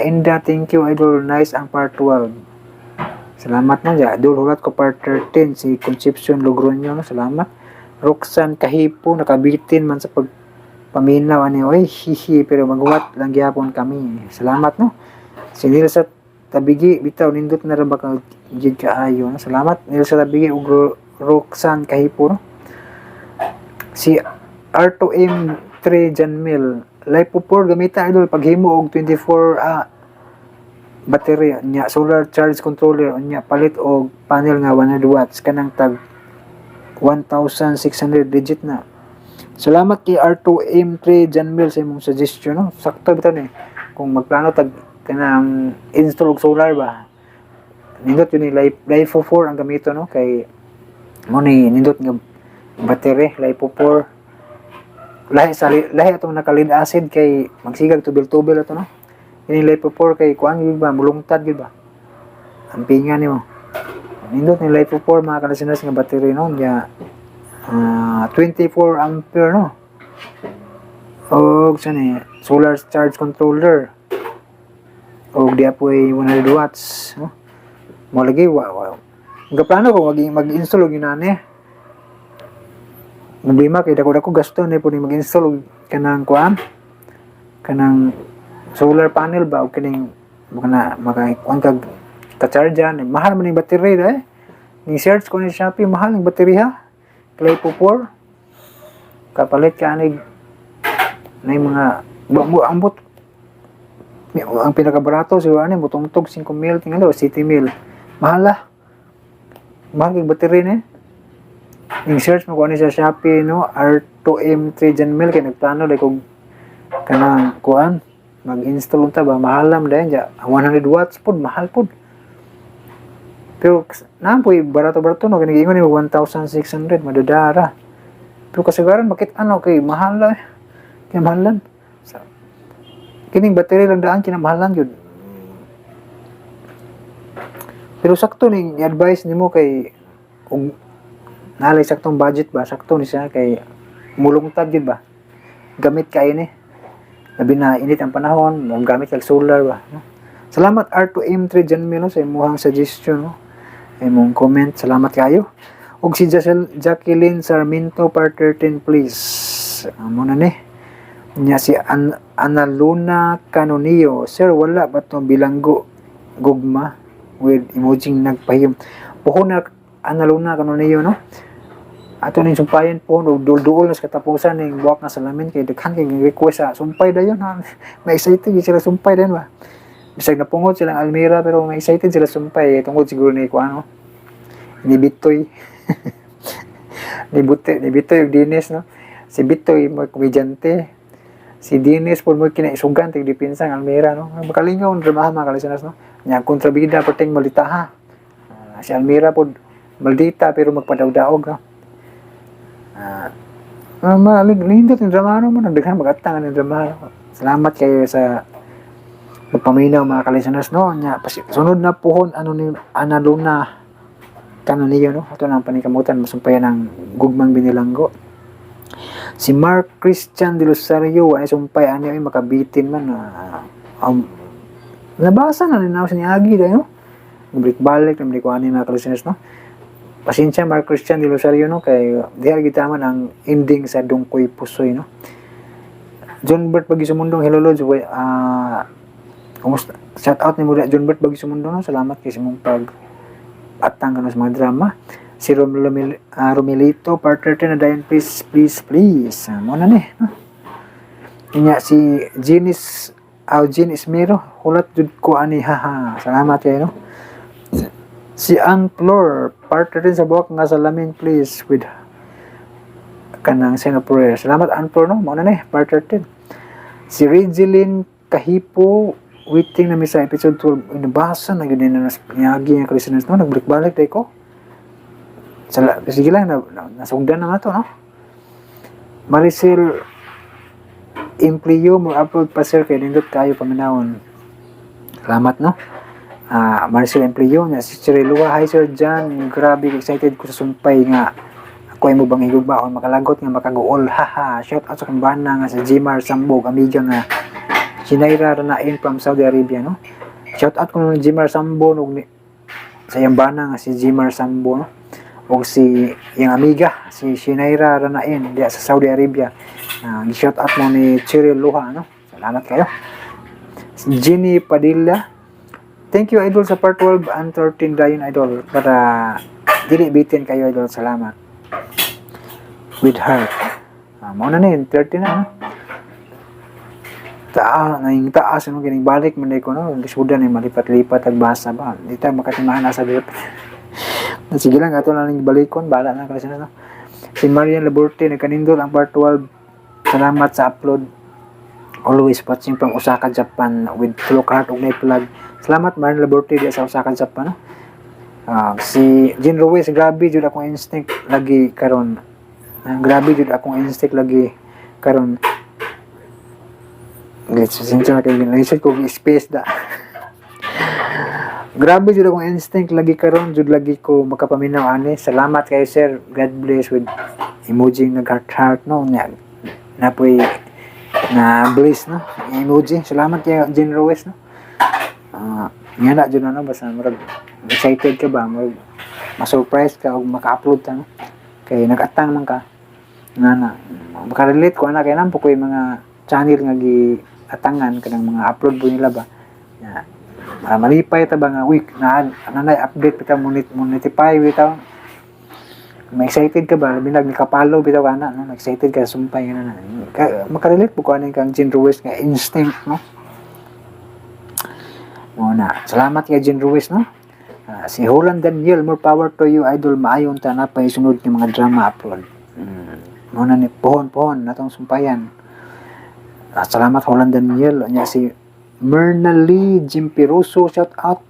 Inda, thank you, idol, nice ang part 12. Salamat no, ja. Idol, hulat ko part 13, si Concepcion Logroño, no, salamat. Roxanne Kahipo, nakabitin man sa pagpaminaw ani oy, hihi, pero maghuwat lang gyapon kami. Salamat, no. Si Nilsa Tabigi, bitaw nindot na ra ba ka gid kaayo, no? Salamat Nilsa Tabigi ug Roxanne Kahipo, no. Si R2M3 Janmil, LiPo 4 gamita, idol, paghimo og 24 battery nya solar charge controller, nya palit og panel nga 100 watts kanang tag 1,600 digit na. Salamat kay R2M3 Janmil sa imong suggestion, no. Sakto bitaw ni kung magplano tag kanang install og solar ba, nindot yun ni LiPo 4 ang gamito, no, kay mo ni nindot nga battery LiPo 4, lahi sa lahi atong naka lead acid kay magsigag tubil-tubil ato, no. Kini LiPo 4 kay kuan gyud ba, mulungtad gyud ba ang pinga nimo. Nindot ni LiPo 4, mga ka-listeners, nga battery, no, nya 24 ampere, no, og sa ni solar charge controller og di apoy 100 watts, no. Mo lagi wa, wa. Gaplano ko mag-install og inani. Problema kay dako-dako gasto ni po ni mag-install og kanang kuan, kanang solar panel ba, og kining maka na maka kuan kag ka-charge. Mahal man ning battery eh. Ni search ko ni Shopee, mahal ning battery ha. LiPo 4 kapalit ka anig na yung mga ba, mo ambot ang pinakabarato siguro ani mutungtog 5 mil tingalo 7 mil. Mahal ah, mahal kay battery ni. Ning search mo ko ani sa Shopee, no, R2M3 Janmil kay nagplano like og kanang kuan mag-install unta ba, mahal lang dayon ja 100 watts pod, mahal pod. Pero naa po'y barato-barato, no, kini giingon ni 1,600, madadara. Pero kasagaran makit ano kay mahal la eh. Kinamahalan sa kining battery lang daan kinamahalan gyud. Pero sakto ning i-advise nimo kay kung nalay saktong budget ba, sakto ni siya kay mulungtad gyud ba. Gamit kayo ni. Labi na init ang panahon, gamit kag solar ba. No? Salamat R2M3 Janmilo sa imuhang suggestion, no? Imong comment, salamat kayo. Og si Jacqueline Sarmiento, part 13 please. Amo na ni. Nya si Ana Luna Canonio, sir, wala ba tong bilanggo gugma with emoji nagpahiyom? Puhon na, Ana Luna Canonio, no. Ato ning sumpayan po no, dul-duol na sa katapusan ning Buwak nga Salamin kay daghan kay request sa sumpay dayon ha. May excited gyud sila sumpay dayon ba. Bisag napungot silang Almira pero may excited sila sumpay tungod siguro ni kuan, no. Ni Bitoy. Ni Bute, ni Bitoy ug Dennis, no. Si Bitoy mo komedyante. Si Dennis po mo kinaisugan tig depensa ang Almira, no. Makalingaw ang dramaha, mga ka-listeners, no. Nya kontrabida perting maldita ha. Ah, si Almira po maldita pero magpadawdaog, no. Ah, malig nindot yung drama no, mo nagdaghan magatang ang drama. Salamat kayo sa pagpaminaw, mga ka-listeners, no. Nya sunod na puhon ano ni Ana Luna Canonio, no. Ato nang panikamutan masumpayan ang gugmang binilanggo. Si Mark Christian de Rosario, ay sumpay ani ay makabitin man na nabasa na rin ako sa niagi dahil, no? Balik-balik, nabalik ko ani mga listeners, no? Pasensya, Mark Christian de Rosario, no? Kay diha kita man ang ending sa Dungkoy Pusoy, no? John Bert Bagisumundong, hello Lods, kumusta? Shout out ni mo John Bert Bagisumundong, no? Salamat kay sa imong pag atang sa mga drama. Si Romilito, part 13 na dayon, please, please, please. Mo na ni, no? Inya si Jenis Jean Ismero, hulat jud ko ani, haha. Salamat kayo, no? Si Ann Flor, part 13 sa buwak nga salamin, please, with kanang sign of prayer. Salamat, Ann Flor, no? Mo na ni, part 13. Si Regeline Kahipo, waiting na mi sa episode 12. Inabasa na gyud na niagi nga listeners, no? Nagbalik-balik day ko. Sige lang, nasugdan na nga to, no? Maricel Implio, mo upload pa sir kay nindot kayo paminawon. Salamat, no? Maricel Implio, na si Chirilua, hi Sir John, grabe excited ko sa sumpay nga ako ay mo bang higugma ako makalagot nga makaguol, haha. Shout out sa kumbana nga si Jimar Sambog, amiga nga Sinaira Ranain from Saudi Arabia, no? Shout out ko ni Jimar Sambo no, ni, sa iyang bana nga si Jimar Sambo, no? O si iyang amiga si Shinaira Ranain diya sa Saudi Arabia. Shout out mo ni Cheryl Luha, no? Salamat kayo. Si Jenny Padilla, thank you idol sa part 12 and 13 dayon idol para dili bitin kayo idol, salamat with heart. Mao na ni 30 na, no? Taa na yung taas ano kining balik man ko, no? Lisudan ni malipat-lipat ag basa ba, di ta makatimaan na sa drip. Sige lang, ato na ning balikon, bahala na kasi, no? Si Marian Laborte, nagkanindot ang part 12, salamat sa upload, always watching from Osaka, Japan, with tulok heart ug plug. Salamat, Marian Laborte di sa Osaka, Japan, no? Si Jean Ruiz, grabe jud akong instinct lagi karon. Grabe jud akong instinct lagi karon. Let's pasensya na kayo, lisod ko space da. Grabe jud akong instinct lagi karon jud lagi ko makapaminaw ani. Salamat kayo sir. God bless with emoji nag heart heart, no. Nya napoy na bliss, no? Emoji. Salamat kayo, Jean Ruiz, no. Nga na jud ano basta murag excited ka ba, murag ma-surprise ka og maka-upload ta, no? Kay nag-atang man ka nga na makarelate ko ana kay nampo ko yung mga channel nga gi-atangan kanang mga upload po nila ba nga malipay ta ba nga week na nanay update bitaw notify bitaw, ma-excited ka ba, labi nag nikapalo bitaw ana, no? Ma-excited ka sumpay nga na ka, makarelate po ko ani kang Jean Ruiz nga instinct, no? Mo na, salamat kay Jean Ruiz, no. Si Holland Daniel, more power to you idol, maayon ta na pa isunod ng mga drama upload. Mo na ni pohon pohon natong sumpayan. Salamat Holland Daniel. Nya si Myrna Lee Jimpiroso, shout out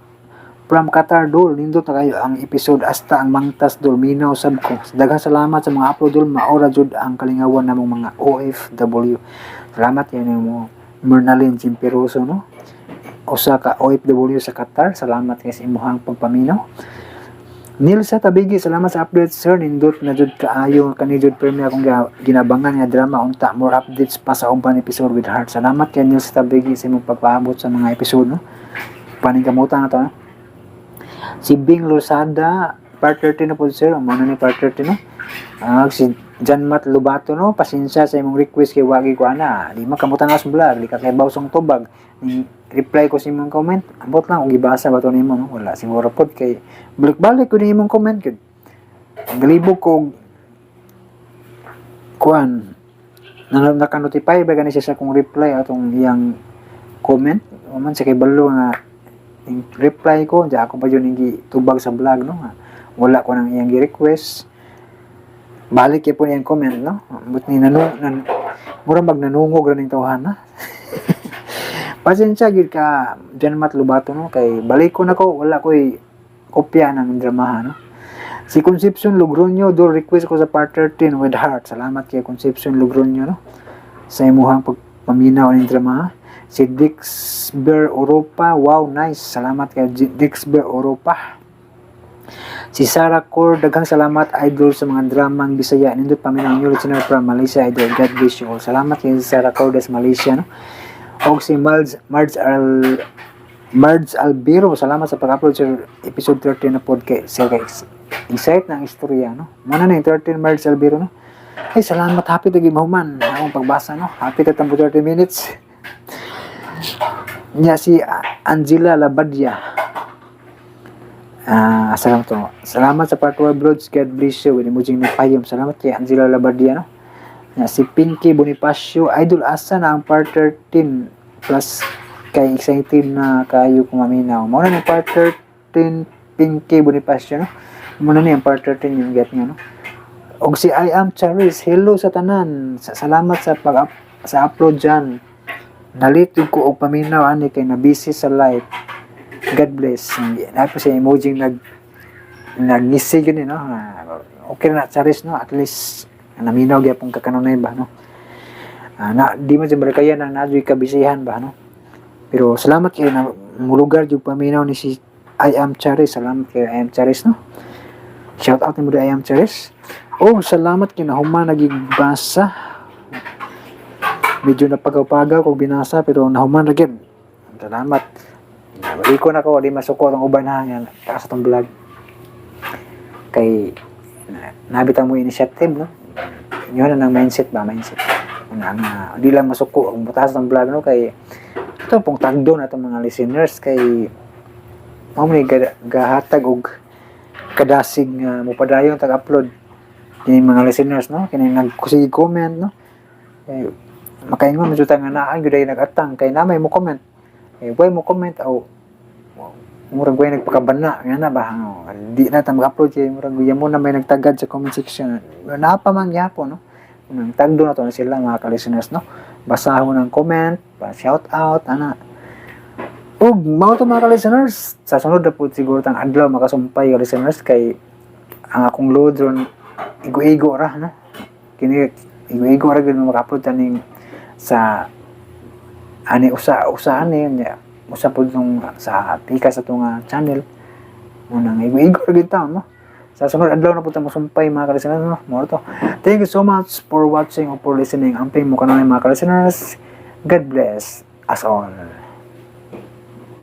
from Qatar dol, nindot na kayo ang episode hasta ang mangtas dol, minaw sab ko. Daghang salamat sa mga upload dol, maora jud ang kalingawan namong mga OFW. Salamat yan mo Myrna Lee Jimpiroso, no, usa ka OFW sa Qatar. Salamat kay sa imuhang pagpaminaw. Nilsa Tabigi, salamat sa update sir, nindot na jud kaayo kani jud permi akong ginabangan nga drama, unta more updates pa sa uban episode with heart. Salamat kay Nilsa Tabigi sa imong pagpaabot sa mga episode, no? Paningkamutan na to, no? Si Bing Losada, part 13 na po sir, mo na ni part 13, no? Si John Matt Lubato, no, pasensya sa imong request kay wagi ko ana. Di man kamutan na sa vlog, di ka kay bawsong tubag. Ning reply ko sa imong comment, ambot lang og gibasa ba to nimo, no? Wala siguro pod kay balik-balik ko ni imong comment gud. Galibog ko og kuan na naka-notify ba gani siya sa akong reply atong iyang comment. Man sa kay balo nga ning reply ko, di ako pa jud ning gitubag sa vlog, no, nga wala ko nang iyang gi-request. Balik gyud po niyang comment, no? But ni nanu nan mura mag nanungog ra ning tawhan na. Pasensya gyud ka John Matt Lubato, no, kay balik ko na ko, wala ko'y kopya ng dramaha, no? Si Concepcion Logroño do, request ko sa part 13 with heart. Salamat kay Concepcion Logroño, no, sa imuhang pagpaminaw ning dramaha. Si Dixber Europa, wow, nice. Salamat kay Dixber Europa. Si Sarah Core, daghang salamat, idol, sa mga dramang Bisaya. Nindot paminaw, new listener from Malaysia, idol. God bless you all. Salamat kay Sarah Core des Malaysia, no? Og si Marge Al Marge Albiro, salamat sa pag-upload sa episode 13 na pod kay sir kay excite na ang istorya, no? Muna na yung 13, Marge Albiro, no? Ay, salamat, happy to give human akong pagbasa, no? Happy to tambo 30 minutes. Nya si Angela Labadia. Ah, salamat to. Salamat sa part 2 uploads. God bless you. With emoji nagpayom. Salamat kay Angela Labadia, no? Nya si Pinky Bonifacio, idol, asa na ang part 13 plus kay excited na kayo kung maminaw. Mao na ni part 13, Pinky Bonifacio, no? Mao na ni ang part 13 yung get nga, no? Og si I am Charis, hello sa tanan. Salamat sa pag sa upload dyan. Nalit yung ko og paminaw ani kay na busy sa life. God bless. Naa pa siya emoji nagngisi yun eh, no? Ah, okay na, Charis, no? At least naminaw gyapon ka kanunay ba, no? Ah, na di man siya kaya nang nadyo'y kabisihan ba, no? Pero salamat kay na mulugar yung paminaw ni si I am Charis. Salamat kay I am Charis, no? Shout out ni mo I am Charis. Oh, salamat kay nahuman nagigbasa. Medyo napagaw-pagaw kog binasa pero nahuman ra gyud. Salamat. Balik ko na ko, di masuko ang uban ha nga taas atong vlog. Kay nabitang mo initiative, no? Yun na ng mindset ba, mindset. Una nga di lang masuko ang butaas ng vlog, no, kay ito pong tagdo na itong mga listeners kay mao man ni gahatag og kadasig nga mopadayon tag-upload kini mga listeners, no, kini nagkusig comment, no? Eh, makaingon man jud ta nga naa gyud ay nag-atang kay na may mo comment eh, way mo comment aw murag way nagpakabana nga na ba, no? Di na ta mag-upload kay murag yamo na may nagtagad sa comment section naa pa man gyapon, no? Nang tagdo na to na sila mga ka-listeners, no? Basahon ang comment pa, shout out ana. Ug mao to, mga ka-listeners, sa sunod na pud siguro tang adlaw makasumpay, ka listeners, kay ang akong load ron igo-igo ra, no? Kini igo-igo ra gyud maka-upload taning sa ani usa usa ani nya usa pud nung sa pika sa atong channel unang igo-igo ra gyud ta, no? Sa sunod adlaw na pud ta mosumpay, mga ka-listeners, no? Mao to. Thank you so much for watching or for listening. Amping mo kanunay, mga ka-listeners. God bless us all.